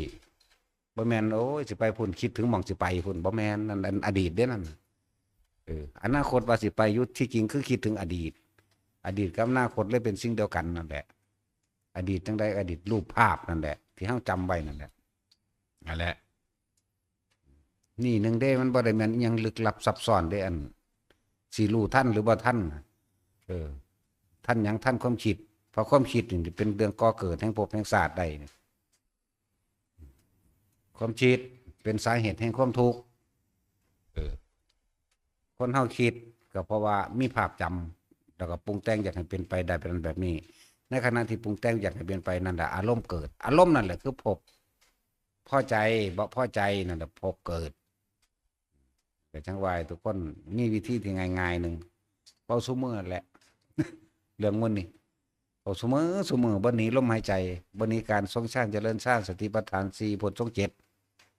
บ่แม่น โอ้ย สิไปพุ้น คิดถึงหม่องสิไปพุ้น บ่แม่น นั่น อันอดีตเด้นั่น เออ อนาคตว่าสิไปอยู่ ที่จริงคือคิดถึงอดีต อดีตกับอนาคตเลยเป็นสิ่งเดียวกันนั่นแหละ อดีตจั่งใด อดีตรูปภาพนั่นแหละ ที่เฮาจำไว้นั่นแหละ นั่นแหละ นี่หนึ่งเด้ มันบ่ได้แม่นอิหยังลึกลับซับซ้อนเด้ อัน สิรู้ทันหรือบ่ทัน เออ ทันหยัง ทันความคิด เพราะความคิดนี่เป็นเรื่องก่อเกิดแห่งภพแห่งชาติได้นี่ ความคิดเป็นสาเหตุแห่งความทุกข์ เออ คนเฮาคิดก็เพราะว่ามีภาพจำ แล้วก็ปรุงแต่งอยากให้เป็นไปได้เป็นแบบนี้ ในขณะที่ปรุงแต่งอยากให้เป็นไปนั่นแหละอารมณ์เกิด อารมณ์นั่นแหละคือภพ พอใจ บ่พอใจ นั่นแหละภพเกิด ก็จั่งว่าให้ทุกคนมีวิธีที่ง่ายๆหนึ่ง เว้าซุมื้อนั่นแหละ เรื่องหมู่นี้ เว้าซุมื้อ ซุมื้อ บ่หนีลมหายใจ บ่หนีการทรงฌานเจริญฌาน สติปัฏฐานสี่ โพชฌงค์เจ็ด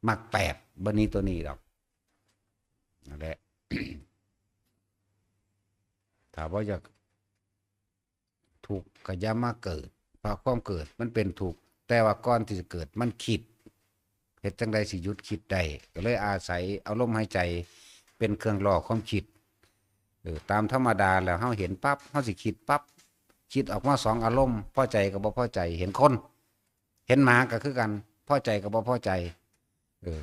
มรรคแปด บ่หนีตัวนี้ดอก นั่นแหละ ถ้าบ่อยากทุกข์ก็อย่ามาเกิด เพราะความเกิดมันเป็นทุกข์ แต่ว่าก่อนที่จะเกิดมันคิด เฮ็ดจั่งใดสิหยุดคิดได้ ก็เลยอาศัยเอาลมหายใจเป็นเครื่องล่อความคิด เออ ตามธรรมดาแล้วเฮาเห็นปั๊บ เฮาสิคิดปั๊บ คิดออกมาสองอารมณ์ พอใจกับบ่พอใจ เห็นคน เห็นหมาก็คือกัน พอใจกับบ่พอใจ เออ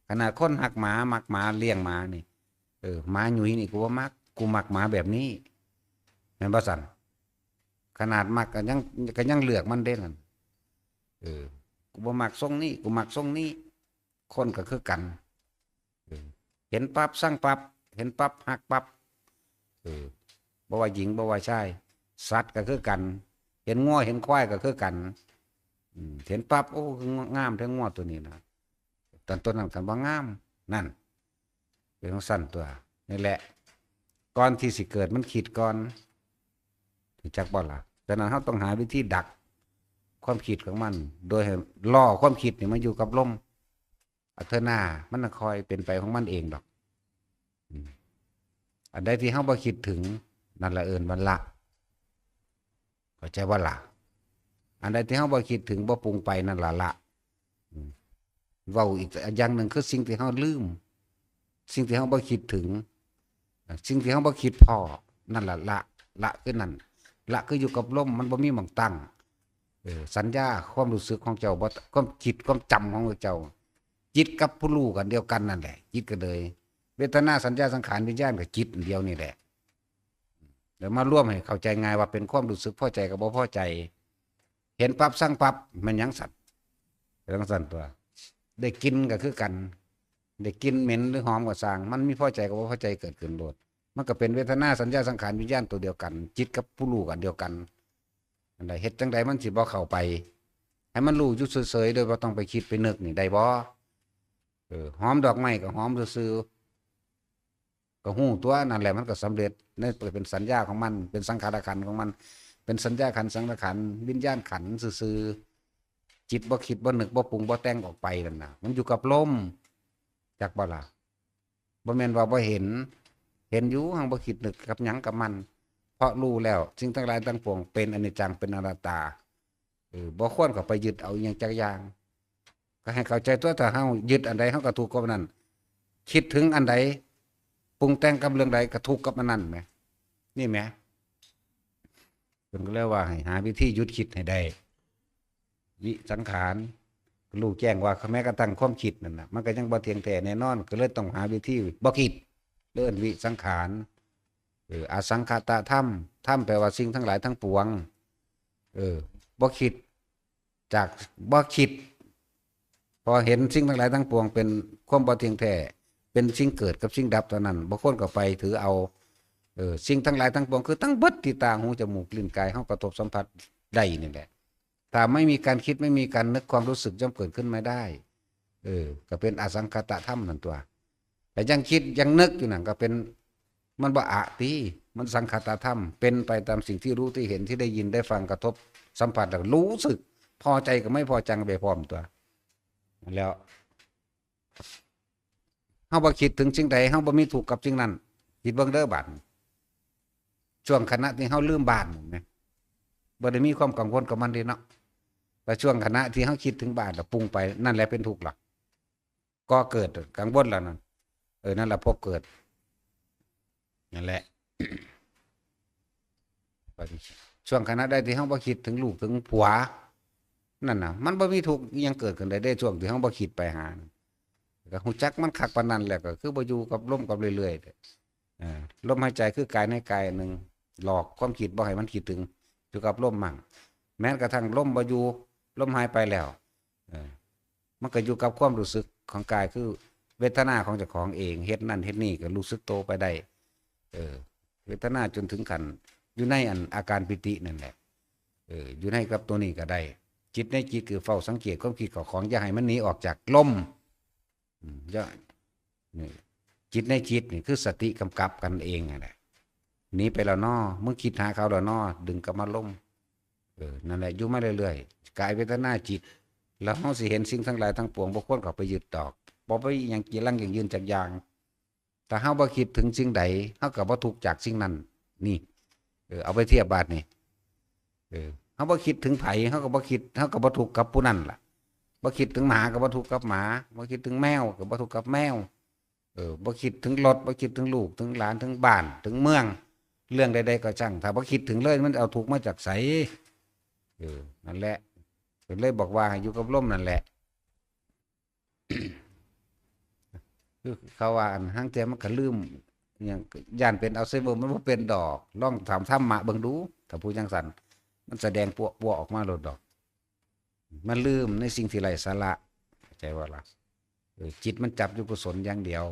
ขนาดคนฮักหมา มักหมา เลี้ยงหมานี่ เออ หมาหยุ่ยนี่กูบ่มัก กูมักหมาแบบนี้ แม่นบ่ซั่น ขนาดมักก็ยัง ก็ยังเลือกมันเด้นั่น เออ กูบ่มักทรงนี้ กูมักทรงนี้ คนก็คือกัน เออ เห็นปั๊บซังปั๊บ เห็นปั๊บฮักปั๊บ เออ บ่ว่าหญิง บ่ว่าชาย สัตว์ก็คือกัน เห็นงัว เห็นควายก็คือกัน อืม เห็นปั๊บ โอ้ คืองามแท้งัวตัวนี้นะ ตอนต้นนั้นคันว่างาม นั่น เป็นจั่งซั่นตัว นี่แหละ ก่อนที่สิเกิดมันคิดก่อน รู้จักบ่ล่ะ ฉะนั้นเฮาต้องหาวิธีดักความคิดของมัน โดยให้ล่อความคิดนี่มาอยู่กับลม อัธนา มันค่อยเป็นไปของมันเองดอก อืม อันใดที่เฮาบ่คิดถึง นั่นละเอิ้นว่าละ เข้าใจบ่ล่ะ อันใดที่เฮาบ่คิดถึง บ่ปรุงไป นั่นล่ะละ อืม เว้าอีกอย่างหนึ่งคือสิ่งที่เฮาลืม สิ่งที่เฮาบ่คิดถึง สิ่งที่เฮาบ่คิดพ้อ นั่นล่ะละ ละคือนั่น ละคืออยู่กับลม มันบ่มีหม่องตั้ง เออ สัญญา ความรู้สึกของเจ้า บ่ ความคิด ความจำของเจ้า จิตกับผู้รู้กันเดียวกันนั่นแหละ จิตก็เลย เวทนา สัญญา สังขาร วิญญาณก็จิตอันเดียวนี่แหละ เดี๋ยวมารวมให้เข้าใจง่ายว่าเป็นความรู้สึกพอใจกับบ่พอใจ เห็นปั๊บซังปั๊บ มันหยังสัตว์เป็นจั่งซั่นตัว ได้กลิ่นก็คือกัน ได้กลิ่นเหม็นหรือหอมก็ซ่าง มันมีพอใจกับบ่พอใจเกิดขึ้นโลด มันก็เป็นเวทนา สัญญา สังขาร วิญญาณตัวเดียวกัน จิตกับผู้รู้กันเดียวกัน อันใดเฮ็ดจั่งใดมันสิบ่เข้าไป ให้มันรู้อยู่เฉยๆ โดยบ่ต้องไปคิดไปนึกนี่ได้บ่ เออ หอมดอกไม้ก็หอมซื่อๆ ก็ฮู้ตัวนั่นแหละ มันก็สำเร็จ นั่นเป็นสัญญาของมัน เป็นสังขารขันธ์ของมัน เป็นสัญญาขันธ์ สังขารขันธ์ วิญญาณขันธ์ซื่อๆ จิตบ่คิดบ่นึกบ่ปรุงบ่แต่งออกไปนั่นน่ะ มันอยู่กับลม จักบ่ล่ะ บ่แม่นว่าบ่เห็น เห็นอยู่ หั้งบ่คิดนึกกับหยังกับมัน เพราะรู้แล้ว สิ่งทั้งหลายทั้งปวงเป็นอนิจจัง เป็นอนัตตา เออ บ่ควรเข้าไปยึดเอาอิหยังจักอย่าง ก็ให้เข้าใจตัว ถ้าเฮายึดอันใด เฮาก็ทุกข์กับอันนั้น คิดถึงอันใด ปรุงแต่งกับเรื่องใด ก็ทุกข์กับอันนั้นแหม นี่แหม เพิ่นก็เลยว่าให้หาวิธีหยุดคิดให้ได้ วิสังขาร รู้แจ้งว่าแม้กระทั่งความคิดนั่นน่ะ มันก็ยังบ่เที่ยงแท้แน่นอน ก็เลยต้องหาวิธีบ่คิด เอิ้นวิสังขาร เออ อสังขตธรรม ธรรมแปลว่าสิ่งทั้งหลายทั้งปวง เออ บ่คิด จากบ่คิด พอเห็นสิ่งทั้งหลายทั้งปวงเป็นความบ่เที่ยงแท้ เป็นสิ่งเกิดกับสิ่งดับเท่านั้น บ่ควรเข้าไปถือเอา เออ สิ่งทั้งหลายทั้งปวงคือทั้งเบิดที่ตา หู จมูก ลิ้น กาย เฮากระทบสัมผัสได้นี่แหละ ถ้าไม่มีการคิด ไม่มีการนึก ความรู้สึกย่อมเกิดขึ้นไม่ได้ เออ ก็เป็นอสังขตธรรมนั่นตัว แต่ยังคิดยังนึกอยู่นั่นก็เป็น มันบ่อะติ มันสังขตธรรม เป็นไปตามสิ่งที่รู้ที่เห็นที่ได้ยินได้ฟังกระทบสัมผัสแล้วรู้สึก พอใจกับไม่พอใจไปพร้อมตัว แล้ว เฮาบ่คิดถึงสิ่งใด เฮาบ่มีทุกข์กับสิ่งนั้น คิดเบิ่งเด้อบาดนี้ ช่วงขณะที่เฮาลืมบ้านนี่นะ บ่ได้มีความกังวลกับมันเด้เนาะ แต่ช่วงขณะที่เฮาคิดถึงบ้านแล้วปรุงไป นั่นแหละเป็นทุกข์ล่ะ ก่อเกิด กังวลแล้วนั่น เออ นั่นแหละพบเกิด นั่นแหละ ช่วงขณะใดที่เฮาบ่คิดถึงลูกถึงผัว นั่นน่ะ มันบ่มีทุกข์อิหยังเกิดขึ้นได้เด้ ช่วงที่เฮาบ่คิดไปหา ก็ฮู้จักมันคักปานนั้นแล้ว ก็คือบ่อยู่กับลมกับเรื่อยๆ เด้อ เออ ลมหายใจคือกายในกายอันหนึ่ง หลอกความคิดบ่ให้มันคิดถึง อยู่กับลมมั่ง แม้กระทั่งลมบ่อยู่ ลมหายไปแล้ว เออ มันก็อยู่กับความรู้สึกของกาย คือเวทนาของเจ้าของเอง เฮ็ดนั่นเฮ็ดนี่ก็รู้สึกโตไปได้ เออ เวทนาจนถึงขั้นอยู่ในอันอาการปีตินั่นแหละ เออ อยู่ในกับตัวนี้ก็ได้ จิตในจิตคือเฝ้าสังเกตความคิดของ อย่าให้มันหนีออกจากลม อืม อย่า นี่ จิตในจิตนี่คือสติกำกับกันเองนั่นแหละ หนีไปแล้วน้อ มึงคิดหาเขาแล้วน้อ ดึงกลับมาลม เออ นั่นแหละ อยู่มาเรื่อยๆ กายเวทนาจิต แล้วเฮาสิเห็นสิ่งทั้งหลายทั้งปวง บ่ควรเข้าไปยึดดอก บ่ไปหยังจีรังยั่งยืนจักอย่าง ถ้าเฮาบ่คิดถึงสิ่งใด เฮาก็บ่ทุกข์จากสิ่งนั้น นี่ เออ เอาไปเทียบบาดนี่ เออ เฮาบ่คิดถึงไผ เฮาก็บ่คิด เฮาก็บ่ทุกข์กับผู้นั้นล่ะ บ่คิดถึงหมาก็บ่ทุกข์กับหมา บ่คิดถึงแมวก็บ่ทุกข์กับแมว เออ บ่คิดถึงรถ บ่คิดถึงลูก ถึงหลาน ถึงบ้าน ถึงเมือง เรื่องใดๆก็ช่าง ถ้าบ่คิดถึงเลย มันเอาทุกข์มาจากไส เออ นั่นแหละ เพิ่นเลยบอกว่าให้อยู่กับลมนั่นแหละ คือเขาว่าอันห่างเทื่อมันก็ลืม หยัง ย้านเป็นอัลไซเมอร์ มันบ่เป็นดอก ลองถามธรรมะเบิ่งดู ถ้าผู้จั่งซั้น มันแสดงปัวๆ ออกมาโลดดอก มันลืมในสิ่งที่ไร้สาระ เข้าใจบ่ล่ะ เออ จิตมันจับอยู่กุศลอย่างเดียว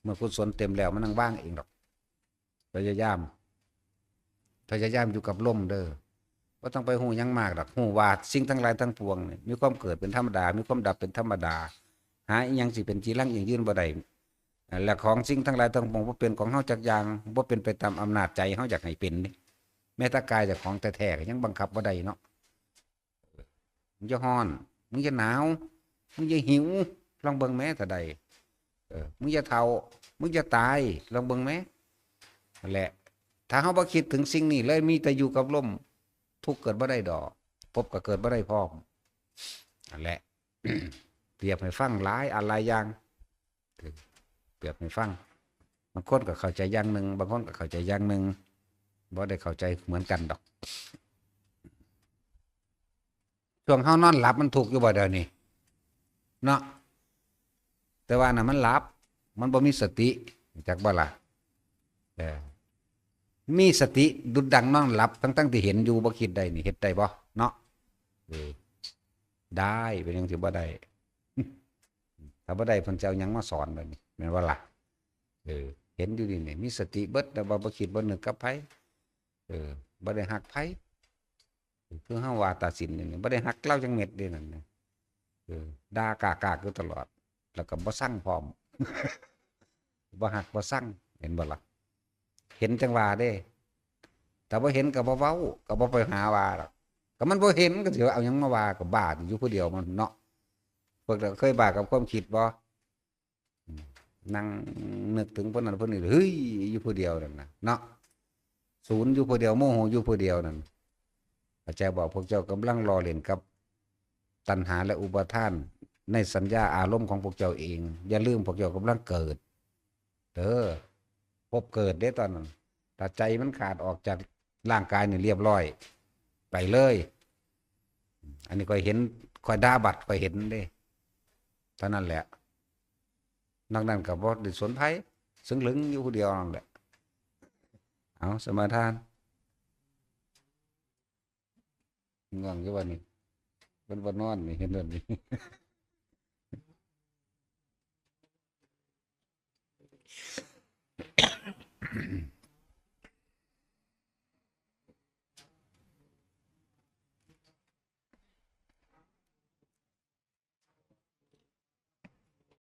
เมื่อกุศลเต็มแล้วมันนั่งว่างเองดอก พยายาม พยายามอยู่กับลมเด้อ บ่ต้องไปฮู้หยังมากดอก ฮู้ว่าสิ่งทั้งหลายทั้งปวงนี่มีความเกิดเป็นธรรมดา มีความดับเป็นธรรมดา หาอิหยังสิเป็นจีรังยั่งยืนบ่ได้ และของสิ่งทั้งหลายทั้งปวงบ่เป็นของเฮาจักอย่าง บ่เป็นไปตามอำนาจใจเฮาอยากให้เป็นนี่ แม้แต่กายเจ้าของแท้ๆ ก็ยังบังคับบ่ได้เนาะ มึงอย่าฮ้อน มึงอย่าหนาว มึงอย่าหิว ลองเบิ่งแม้เท่าใด เออ มึงอย่าเฒ่า มึงอย่าตาย ลองเบิ่งแม้ นั่นแหละ ถ้าเฮาบ่คิดถึงสิ่งนี้เลย มีแต่อยู่กับลม ทุกข์เกิดบ่ได้ดอก ภพก็เกิดบ่ได้พร้อม นั่นแหละ เปรียบให้ฟังหลายอันหลายอย่าง เปรียบให้ฟัง บางคนก็เข้าใจอย่างหนึ่ง บางคนก็เข้าใจอย่างหนึ่ง บ่ได้เข้าใจเหมือนกันดอก ช่วงเฮานอนหลับมันทุกข์อยู่บ่เดี๋ยวนี้ เนาะ แต่ว่าน่ะมันหลับ มันบ่มีสติ จักบ่ล่ะ เออ มีสติดุจดังนอนหลับ ทั้งๆที่เห็นอยู่บ่คิดได้นี่ เฮ็ดได้บ่เนาะ เออ ได้ เป็นหยังสิบ่ได้ ถ้าบ่ได้เพิ่นสิเอาหยังมาสอนบัดนี้ แม่นบ่ล่ะ เออ เห็นอยู่นี่นี่ มีสติเบิด แต่ว่าบ่คิดบ่นึกกับไผ เออ บ่ได้ฮักไผ คือเฮาว่าตาสินนี่ บ่ได้ฮักลาวจักเม็ดเด้นั่นนะ เออ ด่ากากๆอยู่ตลอด แล้วก็บ่ซังพร้อม บ่ฮักบ่ซัง เห็นบ่ล่ะ เห็นจั่งว่าเด้ ถ้าบ่เห็นก็บ่เว้า ก็บ่ไปหาว่าดอก ก็มันบ่เห็นก็สิเอาหยังมาว่า ก็บ้าอยู่ผู้เดียวมันเนาะ พวกเจ้าเคยบ้ากับความคิดบ่ อืม นั่งนึกถึงผู้นั้นผู้นี้ เฮ้ย อยู่ผู้เดียวนั่นน่ะ เนาะ ศูนย์อยู่ผู้เดียว โมโหอยู่ผู้เดียวนั่น พระเจ้าบอกพวกเจ้ากำลังหล่อเล่นกับตัณหาและอุปาทานในสัญญาอารมณ์ของพวกเจ้าเอง อย่าลืมพวกเจ้ากำลังเกิด เด้อ พบเกิดเด้ตอนนั้น ถ้าใจมันขาดออกจากร่างกายนี่เรียบร้อย ไปเลย อันนี้ข้อยเห็น ข้อยด่าบัดข้อยเห็นเด้ เท่านั้นแหละ นอกนั้นก็บ่ได้สนไผ เซิงเหลิงอยู่ผู้เดียวนั่นแหละ เอาสมาทาน ง่วงอยู่วะนี่ เพิ่นบ่นอนนี่ เห็นแล้วนี่